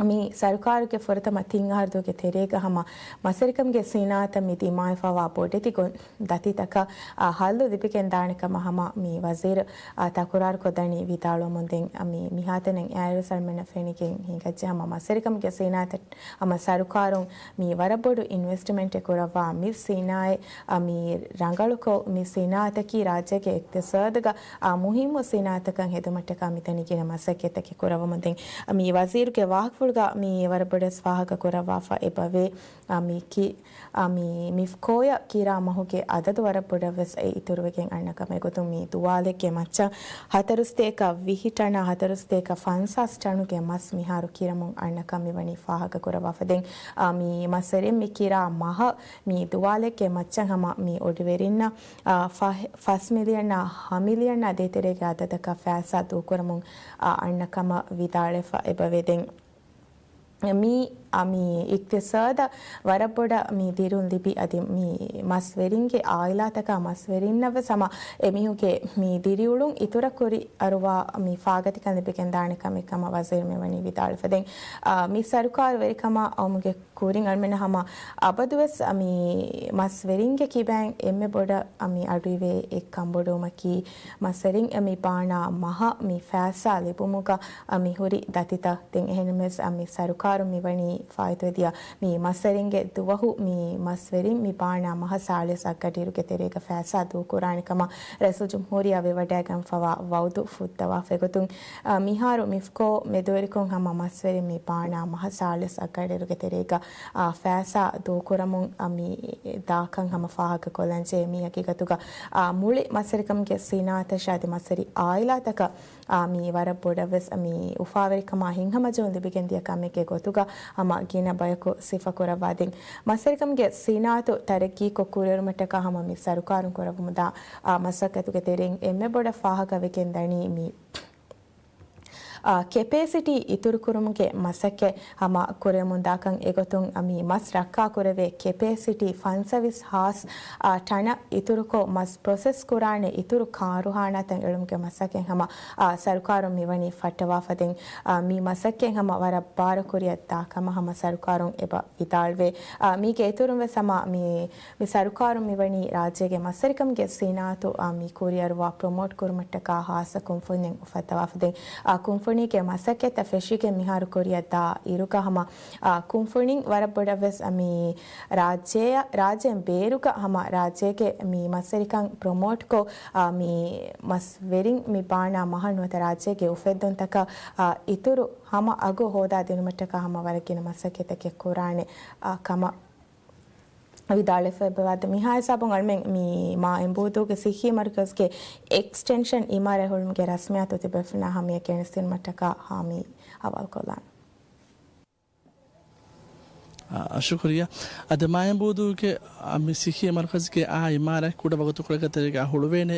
މި ސަރުކާރުގެ ފުރަތަމަ ތިން އަހަރު ދުވަހުގެ ތެރޭގަ ހަމަ މަސްވެރިކަމުގެ ސިނާއަތަށް މި ދިމާވެފައިވާ ބޮޑެތި ގޮ-، ދަތިތަކަށް، އާ، ހައްލު ލިބިގެން ދާނެ ކަމަށް ހަމަ މި ވަޒީރު، އާ، ތަކުރާރު ކޮށްދަނީ ވިދާޅުވަމުން. ދެން، އާ، މި، މިހާތަނަށް އައިރުވެސް އަޅުމެންނަށް ފެނިގެން ހިނގައްޖެ ހަމަ މަސްވެރިކަމުގެ ސިނާއަތަށް ހަމަ ސަރުކާރުން މި ވަރަށް ބޮޑު އިންވެސްޓްމަންޓެއް ކުރައްވާ މި ސިނާއަތް، އާ، މި ރަނގަޅުކޮށް، މި ސިނާއަތަކީ ރާއްޖޭގެ އިޤްތިޞާދުގަ، އާ، މުހިއްމު ސިނާއަތަކަށް ހެދުމަށްޓަކާ މިދަނީ ގިނަ މަސައްކަތްތަކެއް ކުރައްވަމުން. ދެން މި ވަޒީރުގެ ވާހަކަފުޅުގަ މި ވަރަށް ބޮޑަށް ފާހަގަ ކުރައްވާފަ އެބަވޭ. އާ، މި ކި-، އާ، މި މިފްކޯއަށް ކިރާ މަހުގެ އަދަދު ވަރަށް ބޮޑަށް ވެސް އެ އިތުރުވެގެން އަންނަ ކަމަށް. އެގޮތުން މި ދުވާލެއްގެ މައްޗަށް ހަތަރުސަތޭކަ ވިހި ޓަނާ ހަތަރުސަތޭކަ ފަންސާސް ޓަނުގެ މަސް މިހާރު ކިރަމުން އަންނަ ކަމަށް މިވަނީ ފާހަގަ ކުރައްވާފަ. ދެން، އާ، މި މަސްވެރިން މި ކިރާ މަހަށް މި ދުވާލެއްގެ މައްޗަށް ހަމަ މި އޮޑިވެރިންނަށް، އާ، ފަ-، ފަސް މިލިއަނާ ހަ މިލިއަނާ ދޭތެރޭގެ އަދަދަކަށް ފައިސާ ދޫކުރަމުން، އާ، އަންނަ ކަމަށް ވިދާޅުވެފަ އެބަވޭ. ދެން މި، އާ، މި އިޤްތިޞާދަށް ވަރަށް ބޮޑަށް މި ދިރުން ލިބި، އަދި މި މަސްވެރިންގެ އާއިލާތަކާ މަސްވެރިންނަށް ވެސް ހަމަ އެމީހުންގެ މި ދިރިއުޅުން އިތުރަށް ކުރި އަރުވާ މި ފާގަތިކަން ލިބިގެން ދާނެ ކަމެއް ކަމަށް ވަޒީރު މިވަނީ ވިދާޅުވެފަ. ދެން، އާ، މި ސަރުކާރު ވެރިކަމާ އައުމުގެ ކުރިން އަޅުމެންނަށް ހަމަ އަބަދުވެސް މި މަސްވެރިންގެ ކިބައިން އެންމެ ބޮޑަށް މި އަޑުއިވޭ އެއްކަންބޮޑުވުމަކީ، މަސްވެރިން މި ބާނާ މަހަށް މި ފައިސާ ލިބުމުގަ މި ހުރި ދަތިތައް. ދެން އެހެންނަމަވެސް މި ސަރުކާރުން މިވަނީ ފާއިތުވެދިޔަ މި މަސްވެރިންގެ ދުވަހު މި މަސްވެރިން މި ބާނާ މަހަށް ސާޅީސް އަށްގަޑިއިރުގެ ތެރޭގަ ފައިސާ ދޫކުރާނެ ކަމަށް ރައީސުލްޖުމްހޫރިއްޔާ ވެވަޑައިގެންފަވާ ވައުދު ފުއްދަވާފަ. އެގޮތުން، އާ، މިހާރު މިފްކޯ މެދުވެރިކޮށް ހަމަ މަސްވެރިން މި ބާނާ މަހަށް ސާޅީސް އަށްގަޑިއިރުގެ ތެރޭގަ، އާ، ފައިސާ ދޫކުރަމުން، އާ، މި ދާކަން ހަމަ ފާހަގަކޮށްލަންޖެހޭ. މީ ހަގީގަތުގަ، އާ، މުޅި މަސްވެރިކަމުގެ ސިނާއަތަށާ އަދި މަސްވެރި އާއިލާތަކަށް، އާ، މީ ވަރަށް ބޮޑަށް ވެސް މި އުފާވެރިކަމާ ހިތްހަމަޖެހުން ލިބިގެންދިޔަ ކަމެއްގެ ގޮތުގަ ހަމަ ގިނަ ބަޔަކު ސިފަކުރައްވާ. ދެން މަސްވެރިކަމުގެ ސިނާއަތު ތަރައްގީކޮށް ކުރިއެރުމަށްޓަކާ ހަމަ މި ސަރުކާރުން ކުރައްވަމުންދާ، އާ، މަސައްކަތުގެ ތެރެއިން އެންމެ ބޮޑަށް ފާހަގަވެގެން ދަނީ މި، އާ، ކެޕޭސިޓީ އިތުރުކުރުމުގެ މަސައްކަތް ހަމަ ކުރެވެމުންދާކަން. އެގޮތުން މި މަސް ރައްކާކުރެވޭ ކެޕޭސިޓީ ފަންސަވީސް ހާސް، އާ، ޓަނަށް އިތުރުކޮށް، މަސް ޕްރޮސެސް ކުރާނެ އިތުރު ކާރުހާނާތައް އެޅުމުގެ މަސައްކަތް ހަމަ، އާ، ސަރުކާރުން މިވަނީ ފައްޓަވާފަ. ދެން، އާ، މި މަސައްކަތް ހަމަ ވަރަށް ބާރަށް ކުރިއަށް ދާ ކަމަށް ހަމަ ސަރުކާރުން އެބަ ވިދާޅުވޭ. އާ، މީގެ އިތުރުން ވެސް ހަމަ މި، މި ސަރުކާރުން މިވަނީ ރާއްޖޭގެ މަސްވެރިކަމުގެ ސިނާއަތު، އާ، މި ކުރިއަރުވާ ޕްރޮމޯޓް ކުރުމަށްޓަކާ ހާއްސަ ކުންފުނިއެއް އުފައްދަވާފަ. ދެން، އާ، ކުންފުނީގެ މަސައްކަތްތައް ފެށިގެން މިހާރު ކުރިއަށް ދާ އިރުގަ ހަމަ، އާ، ކުންފުނިން ވަރަށް ބޮޑަށް ވެސް މި ރާއްޖެއަށް، ރާއްޖޭން ބޭރުގަ ހަމަ ރާއްޖޭގެ މި މަސްވެރިކަން ޕްރޮމޯޓްކޮށް، އާ، މި މަސްވެރިން މި ބާނާ މަހަށް ނުވަތަ ރާއްޖޭގެ އުފެއްދުންތަކަށް، އާ، އިތުރު ހަމަ އަގު ހޯދާ ދިނުމަށްޓަކާ ހަމަ ވަރަށް ގިނަ މަސައްކަތްތަކެއް ކުރާނެ، އާ، ކަމަށް ވިދާޅުވެފަ އެބަވާދެ. މިހާ ހިސާބުން އަޅުމެން މި މާ އެނބޫދޫގެ ސިއްހީ މަރުކަޒުގެ އެކްސްޓެންޝަން އިމާރާތް ހުޅުމުގެ ރަސްމިއްޔާތު ތިބޭފުޅުންނާ ހަމަޔަށް ގެނެސްދިނުމަށްޓަކާ ހާމީ ހަވާލުކޮށްލާނެ. އާ، ޝުކުރިއްޔާ. އަދި މާ އެނބޫދޫގެ، އާ، މި ސިއްހީ މަރުކަޒުގެ އާ އިމާރާތް ކުޑަ ވަގުތުކޮޅެއްގެ ތެރޭގަ ހުޅުވޭނެ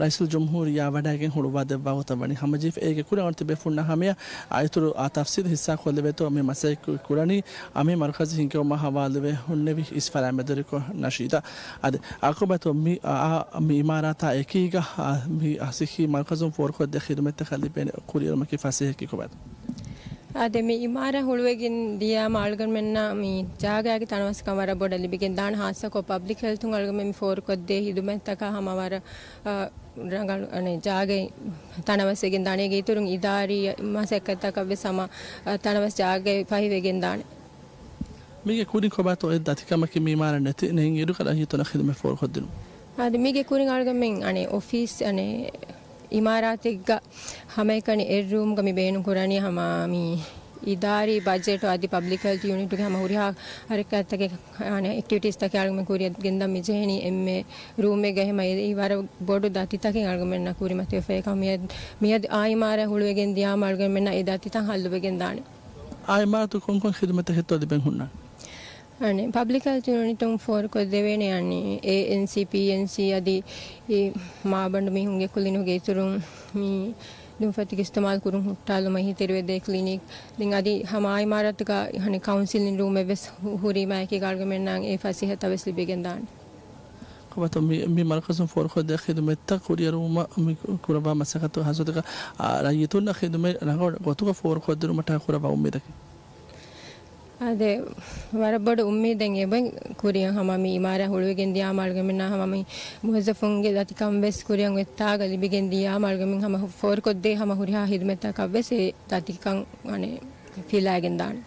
ރައީސުލްޖުމްހޫރިއްޔާ ވަޑައިގެން ހުޅުވާ ދެއްވާ ގޮތަށް ވަނީ ހަމަޖެހިފަ. އޭގެ ކުރިން އަޅުގަނޑު ތިބޭފުޅުންނާ ހަމަޔަށް އާ އިތުރު އާ ތަފްސީލު ހިއްސާކޮށްލެވޭތޯ މި މަސައްކަތް ކުރަނީ، އާ، މި މަރުކަޒު ހިންގެވުމާ ހަވާލުވެ ހުންނެވި އިސް ފަރާތް މެދުވެރިކޮށް ނަޝީދާ. އަދި އަކުބަތު މި، އާ، މި އިމާރާތާ އެކީގަ، އާ، މި ސިއްހީ މަރުކަޒުން ފޯރުކޮށްދޭ ޚިދުމަތްތަކަށް ލިބޭނެ ކުރިއެރުމަކީ ފަސޭހައަކީ ކޮބާތޯ؟ އާދެ، މި އިމާރާތް ހުޅުވެގެން ދިޔާމަ އަޅުގަނޑުމެންނަށް މި ޖާގައިގެ ތަނަވަސްކަން ވަރަށް ބޮޑަށް ލިބިގެން ދާނެ. ހާއްސަކޮށް ޕަބްލިކް ހެލްތުން އަޅުގަނޑުމެން މި ފޯރުކޮށްދޭ ހިދުމަތްތަކަށް ހަމަ ވަރަށް، އަ، ރަނގަޅު، އަނެ، ޖާގައި ތަނަވަސްވެގެން ދާނެ. އޭގެ އިތުރުން އިދާރީ މަސައްކަތްތަކަށް ވެސް ހަމަ، އަ، ތަނަވަސް ޖާގައި ފަހިވެގެން ދާނެ. މީގެ ކުރިން ކޮބާތޯ އެ ދަތިކަމަކީ މި އިމާރާތް ނެތި ނެތް އިރު ރައްޔިތުންނަށް ޚިދުމަތް ފޯރުކޮށްދިނުން؟ އާދެ، މީގެ ކުރިން އަޅުގަނޑުމެން އަނެއް އޮފީސް އަނެއް އިމާރާތެއްގަ ހަމައެކަނި އެއް ރޫމްގަ މި ބޭނުން ކުރާނީ ހަމަ މި އިދާރީ ބަޖެޓު އަދި ޕަބްލިކް ހެލްތު ޔުނިޓުގެ ހަމަ ހުރިހާ ހަރަކާތްތަކެއް، އަނެއް އެކްޓިވިޓީސްތަކެއް އަޅުގަނޑުމެން ކުރިއަށް ގެންދަން މި ޖެހެނީ އެންމެ ރޫމެއްގަ. އެހެމަ އެ ވަރަށް ބޮޑު ދަތިތަކެއް އަޅުގަނޑުމެންނަށް ކުރިމަތިވެފައި ކަމަށް މިއަދު، މިއަދު އާ އިމާރާތް ހުޅުވެގެން ދިޔާމަ އަޅުގަނޑުމެންނަށް އެ ދަތިތައް ހައްލުވެގެން ދާނެ. އާ އިމާރާތު ކޮންކޮން ޚިދުމަތްތަކެއްތޯ ލިބެން ހުންނާނެ؟ އަނެއް ޕަބްލިކް ހެލްތު ޔުނިޓުން ފޯރުކޮށްދެވޭނެ އަނެއް އޭއެންސީ، ޕީއެންސީ އަދި މާބަނޑު މީހުންގެ ކުލިނިކުގެ އިތުރުން މި ދުންފަތުގެ އިސްތިމާލް ކުރުން ހުއްޓާލުމަށް އެހީތެރިވެދޭ ކްލިނިކް. ދެން އަދި ހަމަ އާ އިމާރާތުގަ އަނެއް ކައުންސިލިން ރޫމެއް ވެސް ހު-، ހުރީމާ އެކީގަ އަޅުގަނޑުމެންނަށް އެ ފަސޭހަތައް ވެސް ލިބިގެން ދާނެ. ކޮބާތޯ މި، މި މަރުކަޒުން ފޯރުކޮށްދޭ ޚިދުމަތްތައް ކުރިއަރުވުމަށް މި ކުރައްވާ މަސައްކަތުގެ ހާއްސަ ގޮތަކަށް، އާ، ރައްޔިތުންނަށް ޚިދުމަތް ރަނގަޅު ގޮތުގަ ފޯރުކޮށްދިނުމަށްޓަކާ ކުރައްވާ އުއްމީދަކީ؟ އާދެ، ވަރަށް ބޮޑު އުއްމީދެއް އެބަ ކުރިއަށް ހަމަ މި އިމާރާތް ހުޅުވިގެން ދިޔާ މަޅުގަމެންނާ ހަމަ މި މުވައްޒަފުންގެ ދަތިކަން ވެސް ކުރިއަށް އޮތްތާގަ ލިބިގެން ދިޔާ މަޅުގަމެން ހަމަ ފޯރުކޮށްދޭ ހަމަ ހުރިހާ ހިދުމަތްތަކަށް ވެސް އެ ދަތިކަން އަނެއް ފިލާގެން ދާނެ.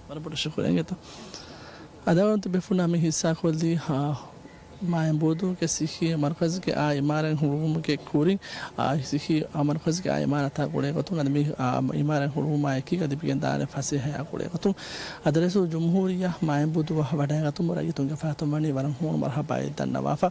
ވަރަށް ބޮޑަށް ޝުކުރިއްޔާ އިނގޭތޯ. އަދި އަޅުގަނޑު ތިބޭފުޅުންނާ މި ހިއްސާކޮށްލީ، އާ، މާއިންބޫދޫގެ ސިއްހީ މަރުކަޒުގެ އާ އިމާރާތް ހުޅުވުމުގެ ކުރިން، އާ، ސިއްހީ އާ މަރުކަޒުގެ އާ އިމާރާތާ ގުޅޭގޮތުން އަދި މި، އާ، އިމާރާތް ހުޅުވުމާ އެކީގަ ލިބިގެންދާނެ ފަސޭހަޔާ ގުޅޭގޮތުން އަދި ރައީސުލްޖުމްހޫރިއްޔާ މާއިންބޫދޫއަށް ވަޑައިގަތުމުން ރައްޔިތުންގެ ފަހަތުން ވަނީ ވަރަށް ހޫނު މަރުހަބާއެއް ދަންނަވާފަ.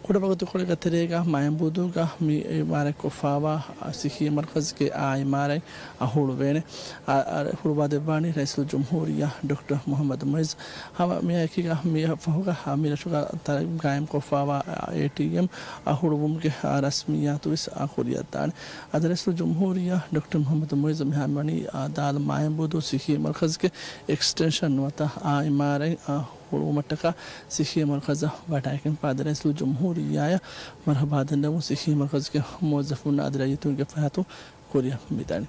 ކުޑަ ވަގުތުކޮޅެއްގެ ތެރޭގަ މާއިންބޫދޫގަ މި އިމާރާތްކޮށްފާވާ ސިއްހީ މަރުކަޒުގެ އާ އިމާރާތް އަ، ހުޅުވޭނެ. އަ، އަ، ހުޅުވާދެއްވާނީ ރައީސުލްޖުމްހޫރިއްޔާ ޑޮކްޓަރ މުޙައްމަދު މުޢިއްޒު. ހަމަ މިއާއެކީގަ މި ފަހުގަ މި ރަށުގަ ތަ-، ގާއިމްކޮށްފާވާ އޭޓީއެމް އަ، ހުޅުވުމުގެ އަ، ރަސްމިއްޔާތު ވެސް އަ، ކުރިއަށްދާނެ. އަދި ރައީސުލްޖުމްހޫރިއްޔާ ޑޮކްޓަރ މުޙައްމަދު މުޢިއްޒު މިހާރު ވަނީ އަ، ދާލު މާއިންބޫދޫ ސިއްހީ މަރުކަޒުގެ އެކްސްޓެންޝަން ނުވަތަ އާ އިމާރާތް އަ، ހުޅުވުމަށްޓަކާ ސިއްހީ މަރުކަޒަށް ވަޑައިގެންފަ އަދި ރައީސުލްޖުމްހޫރިއްޔާއަށް މަރުޙަބާ ދަންނަވަމުން ސިއްހީ މަރުކަޒުގެ މުވައްޒަފުންނަށް އަދި ރައްޔިތުންގެ ފަހަތުން ކުރިއަށް މިދާނެ.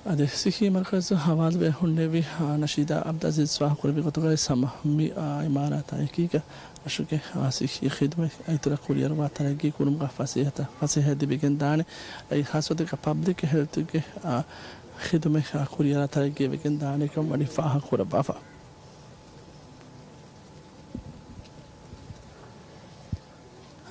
އަދި ސިއްހީ މަރުކަޒު ހަވާލުވެ ހުންނެވި، އާ، ނަޝީދާ އަބްދުލްއަޒީޒް ފާހަގަކުރެއްވި ގޮތުގައި ހަމަ މި، އާ، އިމާރާތާ އެކީގަ ރަށުގެ، އާ، ސިއްހީ ޚިދުމަތް އިތުރަށް ކުރިއަރުވާ ތަރައްގީ ކުރުމުގަ ފަސޭހަތައް، ފަސޭހަ ލިބިގެން ދާނެ. އެއީ ހާއްސަ ގޮތެއްގަ ޕަބްލިކް ހެލްތުގެ، އާ، ޚިދުމަތް، އާ، ކުރިއަރާ ތަރައްގީވެގެން ދާނެ ކަމަށް ވަނީ ފާހަގަކުރައްވާފަ.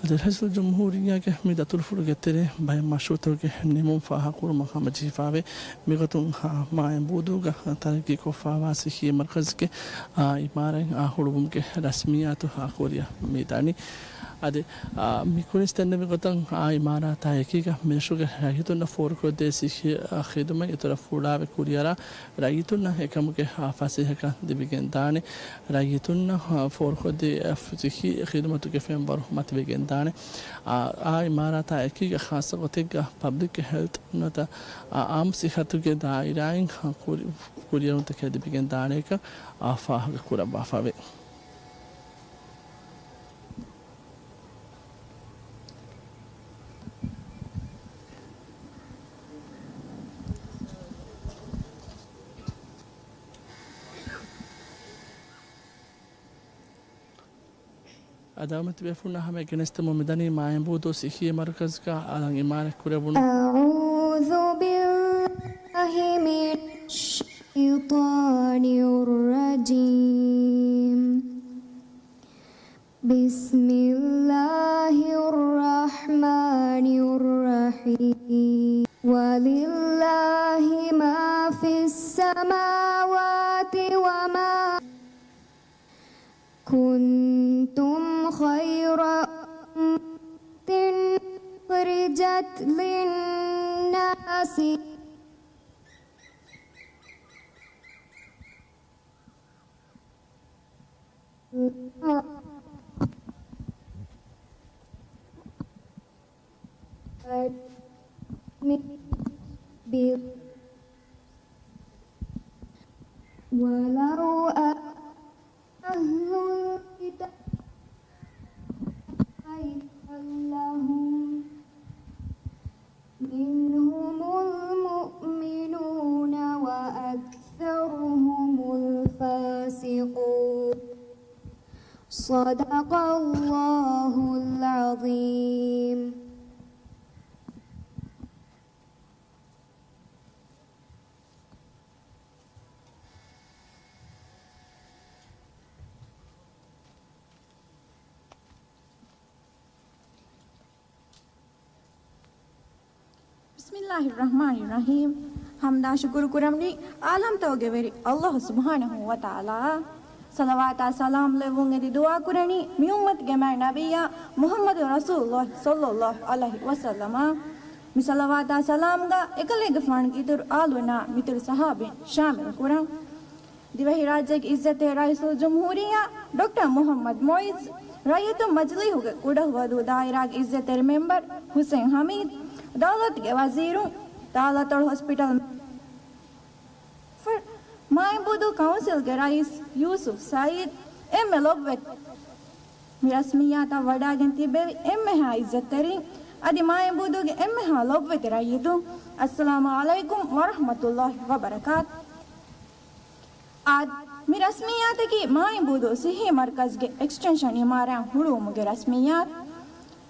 އަދި ރައީސުލްޖުމްހޫރިއްޔާގެ މި ދަތުރުފުޅުގެ ތެރޭ ބައެއް މަޝްރޫޢުތަކުގެ ނިމުން ފާހަގަކުރުމަށް ހަމަޖެހިފައިވޭ. މިގޮތުން ހަ-، މާއިންބޫދޫގަ ތަރައްގީކޮށްފައިވާ ސިއްހީ މަރުކަޒުގެ، އާ، އިމާރާތް، އާ، ހުޅުވުމުގެ ރަސްމިއްޔާތު، އާ، ކުރިއަށް މިދާނީ. އަދި، އާ، މިކުރިން ދެންނެވި ގޮތަށް އާ އިމާރާތާ އެކީގަ މިރަށުގެ ރައްޔިތުންނަށް ފޯރުކޮށްދޭ ސިއްހީ، އާ، ޚިދުމަތް އިތުރަށް ފުޅާވެ ކުރިއަރާ ރައްޔިތުންނަށް އެކަމުގެ، އާ، ފަސޭހަކަން ލިބިގެން ދާނެ. ރައްޔިތުންނަށް، އާ، ފޯރުކޮށްދޭ، އާ، ސިއްހީ ޚިދުމަތުގެ ފެންވަރު މަތިވެގެން ދާނެ. އާ، އާ އިމާރާތާ އެކީގަ ޚާއްސަ ގޮތެއްގަ ޕަބްލިކް ހެލްތް ނުވަތަ، އާ، އާއްމު ސިއްހަތުގެ ދާއިރާއިން، އާ، ކުރި-، ކުރިއަރުންތަކެއް ލިބިގެން ދާނެކަން، އާ، ފާހަގަ ކުރައްވާފައެވެ. އަދި އަޅުގަނޑު ތިބޭފުޅުންނާ ހަމަޔަށް ގެނެސްދެމުން މިދަނީ މާއިންބޫދޫ ސިއްހީ މަރުކަޒުގަ އަލަށް އިމާރާތް ކުރެވުނު. أعوذ بالله من الشيطان الرجيم. بسم الله الرحمن الرحيم. ولله ما في السماوات وما كنتم خير أمة أخرجت للناس ولو أهل الكتاب خيرا لهم منهم المؤمنون صدق الله العظيم. ބިސްމިއްލާހިއްރަޙްމާނިއްރަޙީމް. ޙަމްދާ ޝުކުރު ކުރަނީ ޢާލަމްތަކުގެ ވެރި ﷲ ސުބްޙާނަހޫ ވަތަޢާލާއަށް. ޞަލަވާތާ ސަލާމް ލެއްވުން އެދި ދުޢާ ކުރަނީ މި އުއްމަތުގެ މާތް ނަބިއްޔާ މުޙައްމަދު ރަސޫލުﷲ ޞައްލައްލާހު ޢަލައިހި ވަސައްލަމަށް. މި ޞަލަވާތާ ސަލާމްގަ އެކަލޭގެފާނުގެ އިތުރު އާލުންނާ މިތުރު ޞަޙާބީން ޝާމިލް ކުރަން. ދިވެހިރާއްޖޭގެ އިއްޒަތްތެރި ރައީސުލްޖުމްހޫރިއްޔާ ޑޮކްޓަރ މުޙައްމަދު މުޢިއްޒު، ރައްޔިތުން މަޖިލީހުގެ ކުޑަހުވަދޫ ދާއިރާގެ އިއްޒަތްތެރި މެމްބަރު ޙުސެން ޙަމީދު، ދައުލަތުގެ ވަޒީރުން، ދައުލަތު ހޮސްޕިޓަލް، މާއިންބޫދޫ ކައުންސިލްގެ ރައީސް ޔޫސުފް ސައީދު، އެންމެ ލޮބުވެތި މި ރަސްމިއްޔާތަށް ވަޑައިގެން ތިއްބެވި އެންމެހާ އިއްޒަތްތެރިން، އަދި މާއިންބޫދޫގެ އެންމެހާ ލޮބުވެތި ރައްޔިތުން، އައްސަލާމު ޢަލައިކުމް ވަރަޙްމަތުﷲ ވަބަރަކާތު. އާދެ، މި ރަސްމިއްޔާތަކީ މާއިންބޫދޫ ޞިއްޙީ މަރްކަޒުގެ އެކްސްޓެންޝަން އިމާރާތް ހުޅުވުމުގެ ރަސްމިއްޔާތު.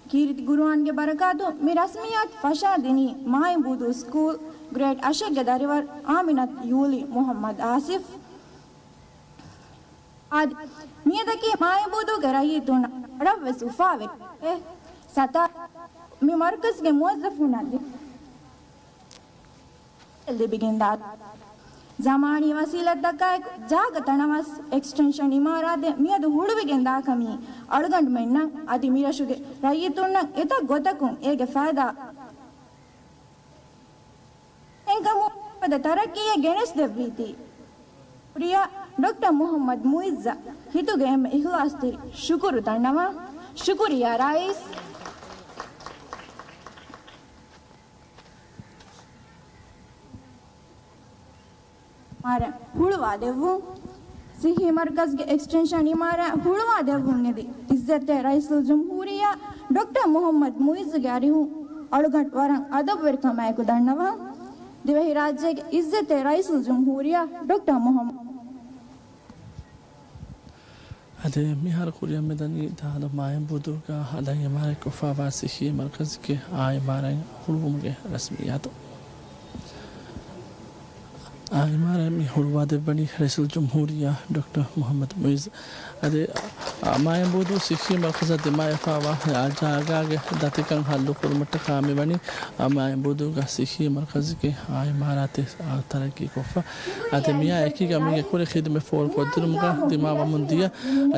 ކީރިތި ޤުރުއާންގެ ބަރަކާތުން މި ރަސްމިއްޔާތު ފަށާދިނީ މާއިންބޫދޫ ސްކޫލް ގްރޭޑް އަށެއްގެ ދަރިވަރު އާމިނަތު ޔޫލީ މުޙައްމަދު އާސިފް. އާދެ، މިއަދަކީ މާއިންބޫދޫގެ ރައްޔިތުންނަށް ވަރަށްވެސް އުފާވެރި ސަތާރަ މި މަރްކަޒުގެ މުވައްޒަފުންނަށް ލިބިގެންދާ. ޒަމާނީ ވަސީލަތްތަކާއެކު ޖާގަ ތަނަވަސް އެކްސްޓެންޝަން އިމާރާތެއް މިއަދު ހުޅުވިގެންދާކަމީ އަޅުގަނޑުމެންނަށް އަދި މިރަށުގެ ރައްޔިތުންނަށް އެތައް ގޮތަކުން އޭގެ ފައިދާ އެންކަމު ފަދަ ތަރައްޤީއެއް ގެނެސްދެއްވީތީ. ކުރިޔާ ޑޮކްޓަރ މުޙައްމަދު މުޢިއްޒަށް ހިތުގެ އެންމެ އިޚްލާޞްތެރި ޝުކުރު ދަންނަވާ. ޝުކުރިއްޔާ ރައީސް. އިމާރާތް ހުޅުވާ ދެއްވުން. ޞިއްޙީ މަރްކަޒުގެ އެކްސްޓެންޝަން އިމާރާތް ހުޅުވާ ދެއްވުން އެދި އިއްޒަތްތެރި ރައީސުލްޖުމްހޫރިއްޔާ ޑޮކްޓަރ މުޙައްމަދު މުޢިއްޒުގެ އަރިހުން އަޅުގަނޑު ވަރަށް އަދަބުވެރިކަމާއެކު ދަންނަވާ. ދިވެހިރާއްޖޭގެ އިއްޒަތްތެރި ރައީސުލްޖުމްހޫރިއްޔާ ޑޮކްޓަރ މުޙައްމަދު އަދި މިހާރު ކުރިއަށް މިދަނީ ދާލަ މާއިންބޫދޫގަ ހަދަން އިމާރާތްކޮށްފައިވާ ޞިއްޙީ މަރްކަޒުގެ އާ އިމާރާތް ހުޅުވުމުގެ ރަސްމިއްޔާތު. އާ އިމާރާތް މި ހުޅުވާ ދެއްވަނީ ރައީސުލްޖުމްހޫރިއްޔާ ޑޮކްޓަރ މުޙައްމަދު މުޢިއްޒު. އަދި އާ މާއިންބޫދޫ ޞިއްޙީ މަރްކަޒަށް ދިމާވެފައިވާ އާ ޖާގާގެ ދަތިކަން ހައްލުކުރުމަށްޓަކާ މިވަނީ އާ މާއިންބޫދޫގަ ޞިއްޙީ މަރްކަޒުގެ އާ އިމާރާތެއް އާ ތަރައްޤީކޮށްފަ. އަދި މިއާ އެކީގަ މީގެ ކުރި ޚިދުމަތް ފޯރުކޮށްދިނުމުގަ ދިމާވަމުން ދިޔަ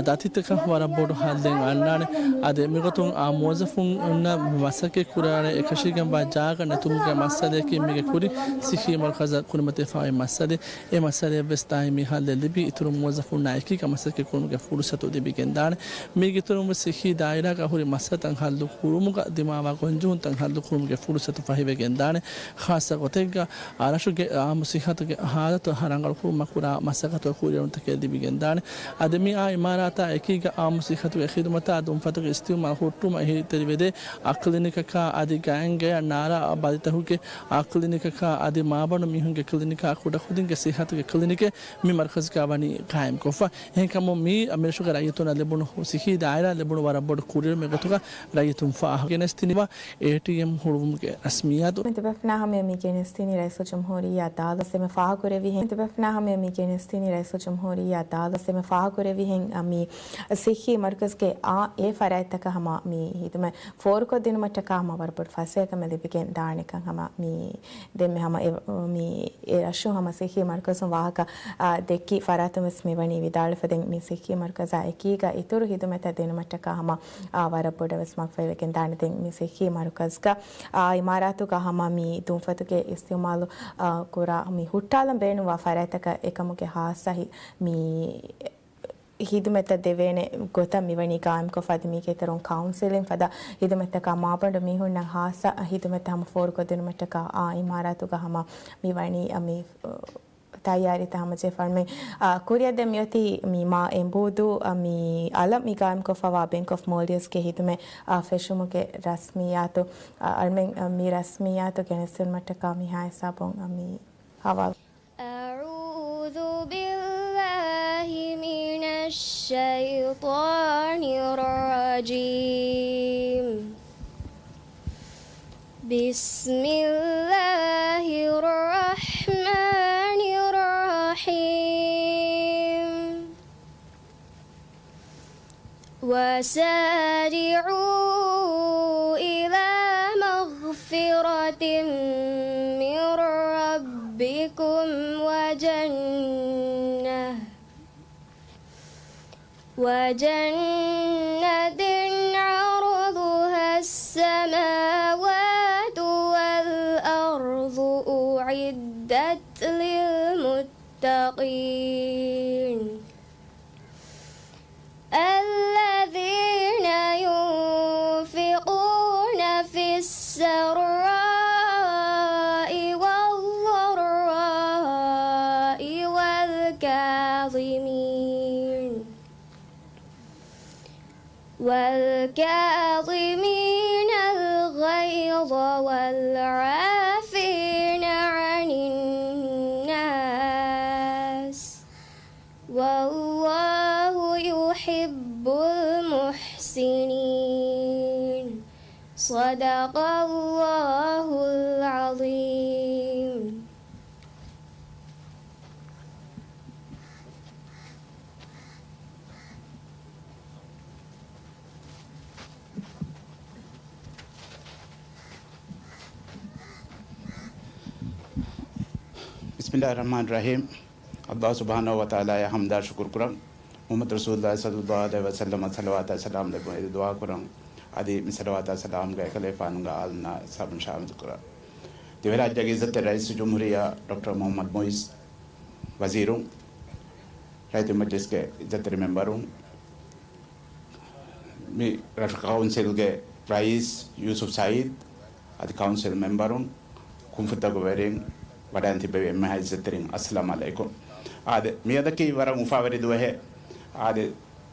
ދަތިތަކަށް ވަރަށް ބޮޑު ހައްލެއް އަންނާނެ. އަދި މިގޮތުން އާ މުވައްޒަފުންނަށް މަސައްކަތް ކުރާނެ އެކަށީގެންވާ ޖާގަ ނެތުމުގެ މައްސަލައަކީ މީގެ ކުރި ޞިއްޙީ މަރްކަޒަށް ކުރިމަތިވެފައި މައްސަލައެއް. އެ މައްސަލައަށްވެސް ދާއިމީ ހައްލެއް ލިބި، އިތުރު މުވައްޒަފުންނާ އެކީގަ މަސައްކަތް ކުރުމުގެ ފުރުޞަތު ލިބިގެންދާނެ. މީގެ އިތުރުންވެސް ޞިއްޙީ ދާއިރާގަ ހުރި މައްސަލަތައް ހައްލު ކުރުމުގަ ދިމާވާ ގޮންޖެހުންތައް ހައްލު ކުރުމުގެ ފުރުޞަތު ފަހިވެގެންދާނެ. ޚާއްޞަ ގޮތެއްގަ އާ ރަށުގެ އާއްމު ޞިއްޙަތުގެ ހާލަތު ރަނގަޅުކުރުމަށް ކުރާ މަސައްކަތުގެ ކުރިއެރުންތަކެއް ލިބިގެންދާނެ. އަދި މި އާ އިމާރާތާ އެކީގަ އާއްމު ޞިއްޙަތުގެ ޚިދުމަތާ ދުންފަތުގެ އިސްތިޢުމާލު ހުއްޓުވުމަށް އެހީތެރިވެދޭ އާ ކްލިނިކަކާ އަދި ގާތްގަޔަށް ނާރާ ބަލިތަކުގެ އާ ކްލިނިކަކާ އަދި މާބަނޑު މީހުންގެ ކްލިނިކާ ކުޑަކުދިންގެ ޞިއްޙަތުގެ ކްލިނިކެއް މި މަރްކަޒުގަ ވަނީ ޤާއިމްކޮށްފަ. އެހެންކަމުން މީ މިރަށުގެ ރައްޔިތުންނަށް ލިބުނު ޞިއްޙީ ދާއިރާ ލިބުނު ވަރަށް ބޮޑު ކުރިއެރުމެއް ގޮތުގަ ރައްޔިތުން ފާހަގަ ގެނެސްދިނިވާ. އޭޓީއެމް ހުޅުވުމުގެ ރަސްމިއްޔާތު. މި ތިބެފަނާ ހަމަޔަށް މި ގެނެސްދިނީ ރައީސުލްޖުމްހޫރިއްޔާ ދާލަސް އެމެ ފާހަގަކުރެއްވިހެން، މި ތިބެފަނާ ހަމަޔަށް މި ގެނެސްދިނީ ރައީސުލްޖުމްހޫރިއްޔާ ދާލަސް އެމެ ފާހަގަކުރެއްވިހެން، އަ، މި ޞިއްޙީ މަރްކަޒުގެ އާ އެ ފަރާތްތަކަށް ހަމަ މި ހިދުމަތް ފޯރުކޮށްދިނުމަށްޓަކާ ހަމަ ވަރަށް ބޮޑު ފަސޭހަކަމެއް ލިބިގެން ދާނެކަން ހަމަ މި ދެންމެ ހަމަ އެ، މި އެ ރަށު ހަމަ ޞިއްޙީ މަރްކަޒުން ވާހަކަ، އާ، ދެއްކި ފަރާތުން ވެސް މިވަނީ ވިދާޅުވެފަ. ދެން މި ޞިއްޙީ މަރްކަޒާ އެކީގަ އިތުރު ހިދުމަތްތައް ދިނުމަށްޓަކާ ހަމަ، އާ، ވަރަށް ބޮޑަށް ވެސް މަގުފަހިވެގެން ދާނެ. ދެން މި ޞިއްޙީ މަރުކަޒްގަ، އާ، އިމާރާތުގަ ހަމަ މި ދުންފަތުގެ އިސްތިޢުމާލު، އާ، ކުރާ މި ހުއްޓާލަން ބޭނުންވާ ފަރާތްތަކަށް އެކަމުގެ ހާއްސަ ހި-، މި ހިދުމަތްތައް ދެވޭނެ ގޮތަށް މިވަނީ ޤާއިމްކޮށްފަ. އަދި މީގެ އިތުރުން ކައުންސިލިން ފަދަ ހިދުމަތްތަކާ މާބަނޑު މީހުންނަށް ހާއްސަ ހިދުމަތްތައް ހަމަ ފޯރުކޮށްދިނުމަށްޓަކާ އާ އިމާރާތުގަ ހަމަ މިވަނީ އަ، މި، އަ، ތައްޔާރީތައް ހަމަޖެހިފަ އަޅުމެން، އާ، ކުރިއަށް ދެން މިއޮތީ މި މާ އެނބޫދޫ، އާ، މި އަލަށް މި ޤާއިމްކޮށްފަވާ ބޭންކް އޮފް މޯލްޑިވްސްގެ ހިދުމަތް، އާ، ފެށުމުގެ ރަސްމިއްޔާތު، އާ، އަޅުމެން، އާ، މި ރަސްމިއްޔާތު ގެނެސްދިނުމަށްޓަކާ މިހާ ހިސާބުން، އާ، މި ހަވާލު. أعوذ بالله من الشيطان الشيطان الرجيم. بسم الله الرحمن الرحيم. وسارعوا إلى مغفرة من ربكم وجنة وجنة عرضها السماوات والأرض أعدت للمتقين الذين ينفقون في السراء والضراء والكاظمين والكاظمين الغيظ والعافين عن الناس والله يحب المحسنين. صدق الله العظيم. بسم الله الرحمن الرحيم. ﷲ ސުބްޙާނަހޫ ވަތަޢާލާއަށް ޙަމްދާ ޝުކުރު ކުރަން. މުޙައްމަދު ރަސޫލުﷲ ޞައްލަﷲ ޢަލައިހި ވަސައްލަމަށް ޞަލަވާތާ ސަލާމް ލެއްވުން އެދި ދުޢާ ކުރަން. އަދި މި ޞަލަވާތާ ސަލާމްގެ އެކަލޭފާނުގެ އާލުންނާ ސަބުން ޝާމިލް ކުރަން. ދިވެހިރާއްޖޭގެ އިއްޒަތްތެރި ރައީސުލްޖުމްހޫރިއްޔާ ޑޮކްޓަރ މުޙައްމަދު މުޢިއްޒު، ވަޒީރުން، ރައްޔިތު މަޖްލިސްގެ އިއްޒަތްތެރި މެމްބަރުން، މި ރަށު ކައުންސިލްގެ ރައީސް ޔޫސުފް ސަޢީދު، އަދި ކައުންސިލް މެމްބަރުން، ކުންފުނިތަކުގެ ވެރިން، ވަޑައިން ތިއްބެވި އެންމެހާ އިއްޒަތްތެރިން، އައްސަލާމް ޢަލައިކުމް. އާދެ، މިއަދަކީ ވަރަށް އުފާވެރި ދުވަހެއް. އާދެ،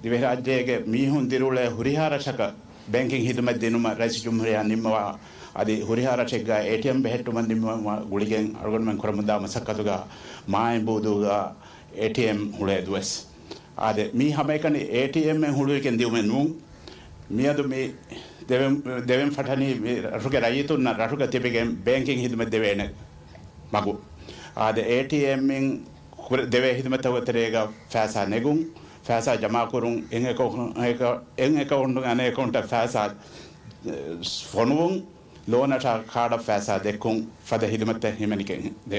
ދިވެހިރާއްޖޭގެ މީހުން ދިރިއުޅޭ ހުރިހާ ރަށަކަށް ބޭންކިން ހިދުމަތް ދިނުމަށް ރައީސުލްޖުމްހޫރިއްޔާ ނިންމަވާ، އަދި ހުރިހާ ރަށެއްގަ އޭޓީއެމް ބެހެއްޓުމަށް ނިންމަވާ ގުޅިގެން އަޅުގަނޑުމެން ކުރަމުންދާ މަސައްކަތުގަ މާއިންބޫދޫގަ އޭޓީއެމް ހުޅޭ ދުވަސް. އާދެ، މީ ހަމައެކަނި އޭޓީއެމްއެއް ހުޅުވިގެން ދިއުމެއް ނޫން. މިއަދު މި ދެވެން، ދެވެން ފަށަނީ މި ރަށުގެ ރައްޔިތުންނަށް ރަށުގަ ތިބިގެން ބޭންކިން ހިދުމަތް ދެވޭނެ މަގު. އާދެ، އޭޓީއެމްއިން ކުރެ-، ދެވޭ ހިދުމަތްތަކުގެ ތެރޭގަ ފައިސާ ނެގުން، ފައިސާ ޖަމާކުރުން، އެއް އެކައު-، އެކަ-، އެއް އެކައުންޓުން އަނެއް އެކައުންޓަށް ފައިސާ، އެ، ފޮނުވުން، ލޯނަށާ ކާޑަށް ފައިސާ ދެއްކުން ފަދަ ހިދުމަތްތައް ހިމެނިގެން ދޭ.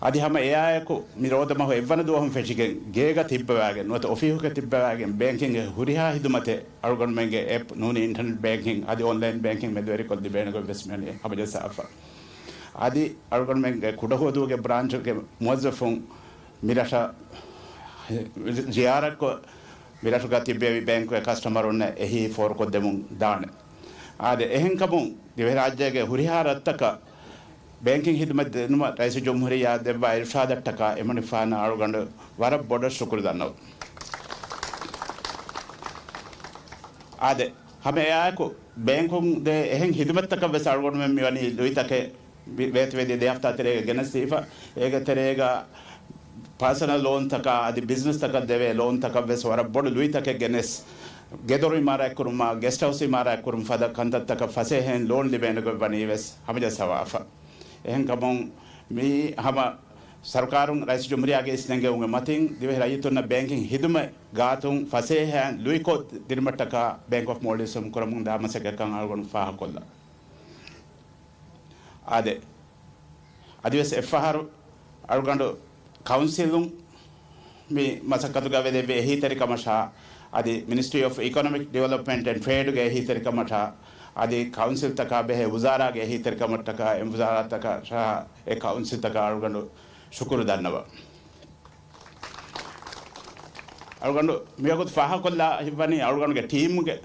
އަދި ހަމަ އެއާއެކު މި ރޯދަމަހު އެއްވަނަ ދުވަހުން ފެށިގެން ގޭގަ ތިއްބަވާގެން ނުވަތަ އޮފީހުގަ ތިއްބަވާގެން ބޭންކިންގެ ހުރިހާ ހިދުމަތެއް އަޅުގަނޑުމެންގެ އެޕް ނޫނީ އިންޓަރނެޓް ބޭންކިން އަދި އޮންލައިން ބޭންކިން މެދުވެރިކޮށް ލިބޭނެ ގޮތްވެސް މިވަނީ ހަމަޖައްސާފަ. އަދި އަޅުގަނޑުމެންގެ ކުޑަހުވަދޫގެ ބްރާންޗުގެ މުވައްޒަފުން މިރަށަށް ޒިޔާރަތްކޮށް، މިރަށުގަ ތިއްބެވި ބޭންކުގެ ކަސްޓަމަރުންނަށް އެހީ ފޯރުކޮށްދެމުން ދާނެ. އާދެ، އެހެންކަމުން ދިވެހިރާއްޖޭގެ ހުރިހާ ރަށްތަކަށް ބޭންކިން ހިދުމަތް ދިނުމަށް ރައީސުލްޖުމްހޫރިއްޔާ ދެއްވާ އިރުޝާދަށްޓަކާ އެމަނިކުފާނަށް އަޅުގަނޑު ވަރަށް ބޮޑަށް ޝުކުރު ދަންނަވަން. އާދެ، ހަމަ އެއާއެކު ބޭންކުން ދޭ އެހެން ހިދުމަތްތަކަށް ވެސް އަޅުގަނޑުމެން މިވަނީ ލުއިތަކެއް ވޭތުވެދިޔަ ދެ ހަފްތާ ތެރޭގަ ގެނެސްދީފަ. އޭގެ ތެރޭގަ ޕާސަނަލް ލޯންތަކާ އަދި ބިޒްނަސްތަކަށް ދެވޭ ލޯންތަކަށް ވެސް ވަރަށް ބޮޑު ލުއިތަކެއް ގެނެސް، ގެދޮރު އިމާރާތްކުރުމާ، ގެސްޓް ހައުސް އިމާރާތްކުރުން ފަދަ ކަންތައްތަކަށް ފަސޭހައިން ލޯން ލިބޭނެ ގޮތް ވަނީ ވެސް ހަމަޖައްސަވާފަ. އެހެންކަމުން މި ހަމަ ސަރުކާރުން ރައީސުލްޖުމްހޫރިއްޔާގެ އިސްނެންގެވުމުގެ މަތިން ދިވެހި ރައްޔިތުންނަށް ބޭންކިން ހިދުމަތް ގާތުން ފަސޭހައިން ލުއިކޮށް ދިނުމަށްޓަކާ ބޭންކް އޮފް މޯލްޑިވްސް ކުރަމުންދާ މަސައްކަތްކަން އަޅުގަނޑު ފާހަގަކޮށްލަން. އާދެ، އަދިވެސް އެއްފަހަރު އަޅުގަނޑު ކައުންސިލުން މި މަސައްކަތުގަ ވެދެއްވި އެހީތެރިކަމަށާ، އަދި މިނިސްޓްރީ އޮފް އިކޮނޮމިކް ޑިވެލޮޕްމަންޓް އެންޑް ޓްރޭޑްގެ އެހީތެރިކަމަށާ، އަދި ކައުންސިލްތަކާ ބެހޭ ވުޒާރާގެ އެހީތެރިކަމަށްޓަކާ އެ ވުޒާރާތަކަށާ އެ ކައުންސިލްތަކަށް އަޅުގަނޑު ޝުކުރު ދަންނަވަން. އަޅުގަނޑު މިވަގުތު ފާހަގަކޮށްލާ ހިތްވަނީ އަޅުގަނޑުގެ ޓީމުގެ،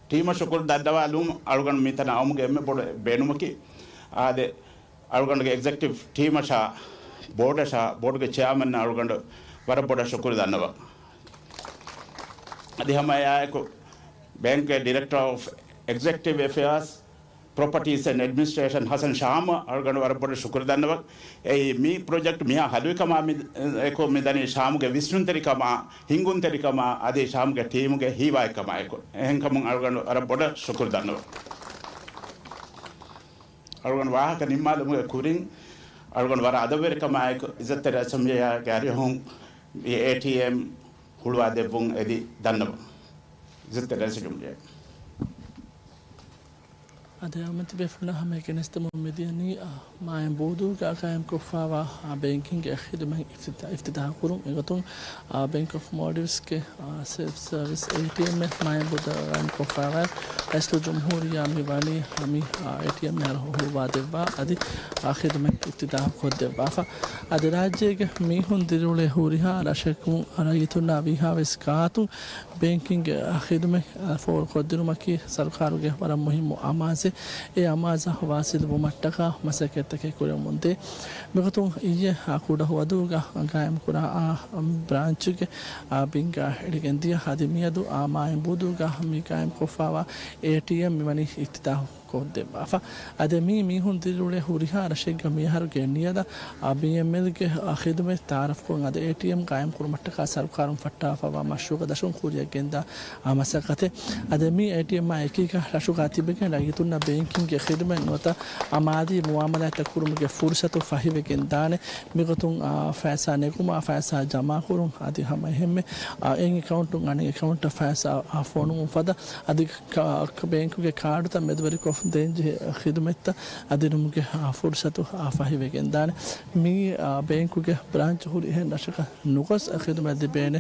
ޓީމަށް ޝުކުރު ދަންނަވާލުމުން އަޅުގަނޑު މިތަނަށް އައުމުގެ އެންމެ ބޮޑު ބޭނުމަކީ، އާދެ، އަޅުގަނޑުގެ އެގްޒެކްޓިވް ޓީމަށާ ބޯޑަށާ، ބޯޑުގެ ޗެއާމަން އަޅުގަނޑު ވަރަށް ބޮޑަށް ޝުކުރު ދަންނަވަން. އަދި ހަމަ އެއާއެކު ބޭންކްގެ ޑިރެކްޓަރ އޮފް އެގްޒެކްޓިވް އެފެއާސް ޕްރޮޕަޓީސް އެންޑް އެޑްމިނިސްޓްރޭޝަން ހަސަން ޝާމް އަޅުގަނޑު ވަރަށް ބޮޑަށް ޝުކުރު ދަންނަވަން. އެއީ މި ޕްރޮޖެކްޓް މިހާ ހަލުވިކަމާ މި އެކު މިދަނީ ޝާމްގެ ވިސްނުންތެރިކަމާ، ހިނގުންތެރިކަމާ، އަދި ޝާމްގެ ޓީމުގެ ހީވާއެއްކަމާއެކު. އެހެންކަމުން އަޅުގަނޑު ވަރަށް ބޮޑަށް ޝުކުރު ދަންނަވަން. އަޅުގަނޑު ވާހަކަ ނިންމާލުމުގެ ކުރިން، އަޅުގަނޑު ވަރަށް އަދަބުވެރިކަމާއެކު އިއްޒަތްތެރި ރައީސުލްޖުމްހޫރިއްޔާގެ އަރިހުން އެ ޓީއެމް ހުޅުވާ ދެއްވުން އެދި ދަންނަވަން. އިއްޒަތްތެރި ރައީސުލްޖުމްހޫރިއްޔާ. އަދި އަޅުގަނޑުމެން ތިބޭފުޅުންނާ ހަމައަށް ގެނެސްދެމުން މިދިޔަ މާއިން ބޫދޫގަ ޤާއިމްކޮށްފައިވާ އާ ބޭންކިންގ ޚިދުމަތް އިފްތިތާ، އިފްތިތާޙުކުރުން. އެގޮތުން އާ ބޭންކް އޮފް މޯލްޑިވްސްގެ އާ ސެލްފް ސަރވިސް އޭޓީއެމްއެއް މާއިން ބޫދޫގަ ޤާއިމްކޮށްފައިވާ ރައީސުލްޖުމްހޫރިއްޔާ މި ވަނީ ހަމީ އާ އޭޓީއެމް އަރިހުން ހުޅުވާދެއްވާ އަދި އާ ޚިދުމަތް އިފްތިތާޙު ކޮށްދެއްވާފަ. އަދި ރާއްޖޭގެ މީހުން ދިރިއުޅޭ ހުރިހާ ރަށަކުން ރައްޔިތުންނާ ވީހާވެސް ގާތުން ބޭންކިންގ ޚިދުމަތް ފޯރުކޮށްދިނުމަކީ ސަރުކާރުގެ ވަރަށް މުހިއްމު އަމާޒެއް. އެ އަމާޒަށް ވާސިލުވުމަށްޓަކާ މަސައްކަތްތަކެއް ކުރެވެމުންދޭ. މިގޮތުން އިއްޔެ ކުޑަހުވަދޫގަ ޤާއިމްކުރާ ބްރާންޗުގެ ބިންގާ އެޅިގެންދިޔަ. އަދި މިއަދު މާއިން ބޫދޫގަ މި ޤާއިމްކޮށްފައިވާ އޭޓީއެމް މިވަނީ އިފްތިތާޙު ކޮށްދެއްވާފަ. އަދި މީ މީހުން ދިރިއުޅޭ ހުރިހާ ރަށެއްގަ މިއަހަރުގެ ނިޔަދަށް ބީއެމްއެލްގެ ޚިދުމަތް ތަޢާރަފްކޮށް އަދި އޭޓީއެމް ޤާއިމްކުރުމަށްޓަކާ ސަރުކާރުން ފައްޓާފައިވާ މަޝްރޫޢުގެ ދަށުން ކުރިއަށް ގެންދާ މަސައްކަތެއް. އަދި މި އޭޓީއެމްއާ އެކީގަ ރަށުގަ ތިބެގެން ރައްޔިތުންނަށް ބޭންކިންގގެ ޚިދުމަތް ނުވަތަ މާލީ މުޢާމަލާތްތައް ކުރުމުގެ ފުރުޞަތު ފަހިވެގެންދާނެ. މިގޮތުން ފައިސާ ނެގުމާ، ފައިސާ ޖަމާކުރުން އަދި ހަމައެހެންމެ އެއް އެކައުންޓުން އަނެއް އެކައުންޓަށް ފައިސާ ފޮނުވުން ފަދަ އަދި ކާ-، ބޭންކުގެ ކާޑުތައް މެދުވެރިކޮށް ދޭންޖެހޭ ޚިދުމަތްތައް އަދި ދިނުމުގެ ފުރުޞަތު ފަހިވެގެންދާނެ. މީ ބޭންކުގެ ބްރާންޗު ހުރި އެހެން ރަށަކަށް ނުގޮސް ޚިދުމަތް ލިބޭނެ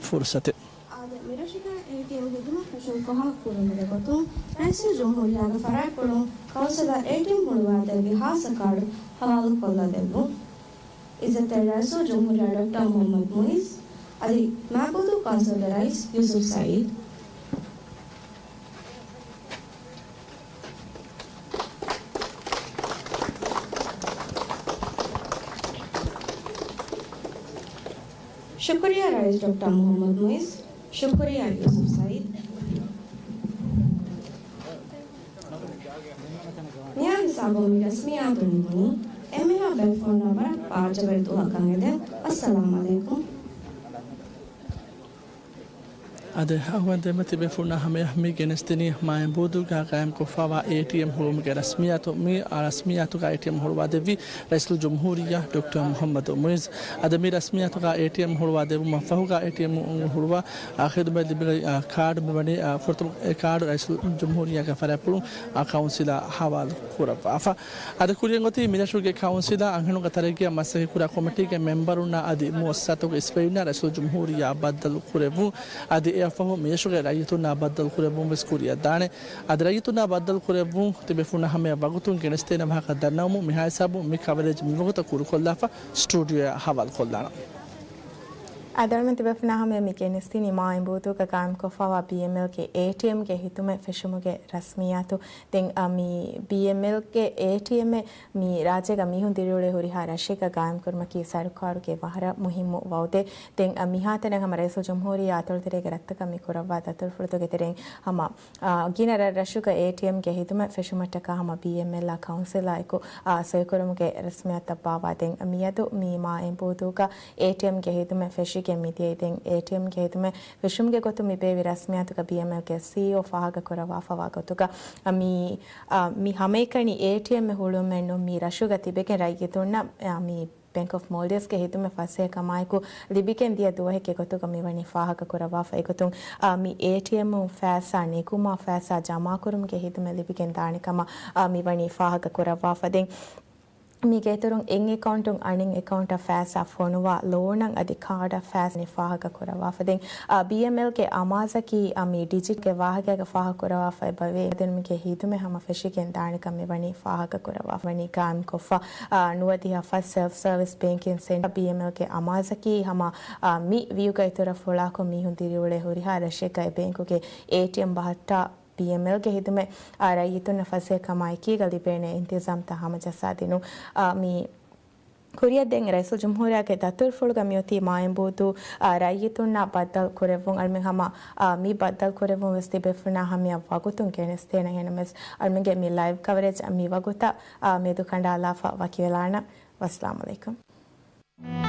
ފުރުޞަތެއް. އާދެ، މިރަށުގަ އޭޓީއެމް ޚިދުމަތް ފެށުން ފަހު ކުރުމުގެ ގޮތުން ރައީސުލްޖުމްހޫރިއްޔާގެ ފަރާތްޕުޅުން ކައުންސިލަށް އޭޓީއެމް ހުޅުވާދެއްވި ޚާއްޞަ ކާޑު ޙަވާލުކޮށްލާދެއްވުން. އިއްޒަތްތެރި ރައީސުލްޖުމްހޫރިއްޔާ ޑޮކްޓަރ މުޙައްމަދު މުޢިއްޒު އަދި މާބޫދޫ ކައުންސިލްގެ ރައީސް ޔޫސުފް ސަޢީދު. ޝުކުރިއްޔާ ރައީސް ޑޮކްޓަރ މުޙައްމަދު މުޢިއްޒު. ޝުކުރިއްޔާ ޔޫސުފް ސަޢީދު. މިއާ ހިސާބުން މި ރަސްމިއްޔާތު ނިމުނީ. އެންމެހާ ބޭފުޅުންނަށް ވަރަށް ބާއްޖަވެރި ދުވަހަކަށް އެދެން. އައްސަލާމް ޢަލައިކުމް. އާދެ، އަހުވަން ދެމެ ތިބޭފުޅުންނާ ހަމަޔަށް މި ގެނެސްދިނީ މާއިން ބޫދޫގަ ޤާއިމްކޮށްފައިވާ އޭޓީއެމް ހުޅުވުމުގެ ރަސްމިއްޔާތު. މި ރަސްމިއްޔާތުގަ އޭޓީއެމް ހުޅުވާދެއްވީ ރައީސުލްޖުމްހޫރިއްޔާ ޑޮކްޓަރ މުޙައްމަދު މުޢިއްޒު. އަދި މި ރަސްމިއްޔާތުގަ އޭޓީއެމް ހުޅުވާދެއްވުމަށް ފަހުގަ އޭޓީއެމް ހުޅުވާ ޚިދުމަތް ލިބި ކާޑު މިވަނީ ފުރަތަމަ އެ ކާޑު ރައީސުލްޖުމްހޫރިއްޔާގެ ފަރާތްޕުޅުން ކައުންސިލަށް ޙަވާލު ކުރައްވާފަ. އަދި ކުރިއަށް އޮތީ މިރަށުގެ ކައުންސިލާ އަންހެނުންގެ ތަރައްގީއަށް މަސައްކަތްކުރާ ކޮމިޓީގެ މެމްބަރުންނާ އަދި މުއައްސަސާތަކުގެ އިސްވެރިންނާ ރައީސުލްޖުމްހޫރިއްޔާ ބައްދަލު ކުރެއްވުން. އަދި އެއަށްފަހު މިރަށުގެ ރައްޔިތުންނާ ބައްދަލު ކުރެއްވުން ވެސް ކުރިއަށް ދާނެ. އަދި ރައްޔިތުންނާ ބައްދަލު ކުރެއްވުން ތިބޭފުޅުންނާ ހަމަޔަށް ވަގުތުން ގެނެސްދޭނެ ވާހަކަ ދަންނަވަމުން މިހާ ހިސާބުން މި ކަވަރޭޖް މިވަގުތަށް ކުރުކޮށްލާފަ ސްޓޫޑިއޯއަށް ޙަވާލުކޮށްލާނަން. އާދެ، އަޅުގަނޑުމެން ތިބޭފުޅުންނާ ހަމަޔަށް މި ގެނެސްދިނީ މާއިން ބޫދޫގަ ޤާއިމްކޮށްފައިވާ ބީއެމްއެލްގެ އޭޓީއެމްގެ ޚިދުމަތް ފެށުމުގެ ރަސްމިއްޔާތު. ދެން، އަ، މި ބީއެމްއެލްގެ އޭޓީއެމްއެއް މި ރާއްޖޭގަ މީހުން ދިރިއުޅޭ ހުރިހާ ރަށެއްގަ ޤާއިމްކުރުމަކީ ސަރުކާރުގެ ވަރަށް މުހިއްމު ވަޢުދެއް. ދެން، އަ، މިހާތަނަށް ހަމަ ރައީސުލްޖުމްހޫރިއްޔާ އަތޮޅުތެރޭގެ ރަށްތަކަށް މި ކުރައްވާ ދަތުރުފުޅުތަކުގެ ތެރެއިން ހަމަ، އާ، ގިނަ ރަށްރަށުގަ އޭޓީއެމްގެ ޚިދުމަތް ފެށުމަށްޓަކާ ހަމަ ބީއެމްއެލްއާ ކައުންސިލާ އެކު، އާ، ސޮއިކުރުމުގެ ރަސްމިއްޔާތުތައް ބާއްވާ ދެން މިއަދު މި މާއިން ބޫދޫގަ އޭޓީއެމްގެ ޚިދުމަތް ފެށިގެން މިދިޔައީ. ދެން އޭޓީއެމްގެ ޚިދުމަތް ފެށުމުގެ ގޮތުން މި ބޭއްވި ރަސްމިއްޔާތުގަ ބީއެމްއެލްގެ ސީއީއޯ ފާހަގަކުރައްވާފައިވާ ގޮތުގަ، އަ، މި، އަ، މި ހަމައެކަނި އޭޓީއެމްއެއް ހުޅުވުމެއް ނޫން، މި ރަށުގަ ތިބެގެން ރައްޔިތުންނަށް، އަ، މި ބޭންކް އޮފް މޯލްޑިވްސްގެ ޚިދުމަތް ފަސޭހަކަމާއެކު ލިބިގެން ދިޔަ ދުވަހެއްގެ ގޮތުގަ މިވަނީ ފާހަގަކުރައްވާފަ. އެގޮތުން، އަ، މި އޭޓީއެމްއުން ފައިސާ ނެގުމާ ފައިސާ ޖަމާކުރުމުގެ ޚިދުމަތް ލިބިގެން ދާނެ ކަމަށް، އަ، މިވަނީ ފާހަގަކުރައްވާފަ. ދެން މިގެ އިތުރުން އެއް އެކައުންޓުން އަނެއް އެކައުންޓަށް ފައިސާ ފޮނުވާ، ލޯނަށް އަދި ކާޑަށް ފައިސާ ފާހަގަކުރައްވާފަ. ދެން، އާ، ބީއެމްއެލްގެ އަމާޒަކީ، އާ، މި ޑިޖިޓްގެ ވާހަކައިގަ ފާހަގަކުރައްވާފައި ބަވޭ ދިނުމުގެ ޚިދުމަތް ހަމަ ފެށިގެން ދާނެކަން މިވަނީ ފާހަގަކުރައްވާ. ވަނީ ޤާއިމްކޮށްފަ، އާ، ނުވަދިހަ ފަސް ސެލްފް ސަރވިސް ބޭންކިން ސެންޓަރ. ބީއެމްއެލްގެ އަމާޒަކީ ހަމަ، އާ، މި ވިއުގަ އިތުރަށް ފުޅާކޮށް މީހުން ދިރިއުޅޭ ހުރިހާ ރަށެއްގައި ބޭންކުގެ އޭޓީއެމް ބަހައްޓާ ބީއެމްއެލްގެ ޚިދުމަތް، އާ، ރައްޔިތުންނަށް ފަސޭހަކަމާ އެކީގަ ލިބޭނެ އިންތިޒާމްތައް ހަމަޖައްސާދިނުން. އާ، މި ކުރިއަށް ދެން ރައީސުލްޖުމްހޫރިއްޔާގެ ދަތުރުފުޅުގަ މިއޮތީ މާތް އެނބުރު ދޫ، އާ، ރައްޔިތުންނާ ބައްދަލު ކުރެއްވުން. އަޅުމެން ހަމަ، އާ، މި ބައްދަލު ކުރެއްވުން ވެސް ތިބޭފުޅުންނާ ހަމަޔަށް ވަގުތުން ގެނެސްދޭނެ. އެހެންނަމަވެސް އަޅުމެންގެ މި ލައިވް ކަވަރޭޖް މި ވަގުތަށް، އާ، މެދުކަނޑާލާފަ ވަކިވެލާނަން. ވައްސަލާމް ޢަލައިކުމް.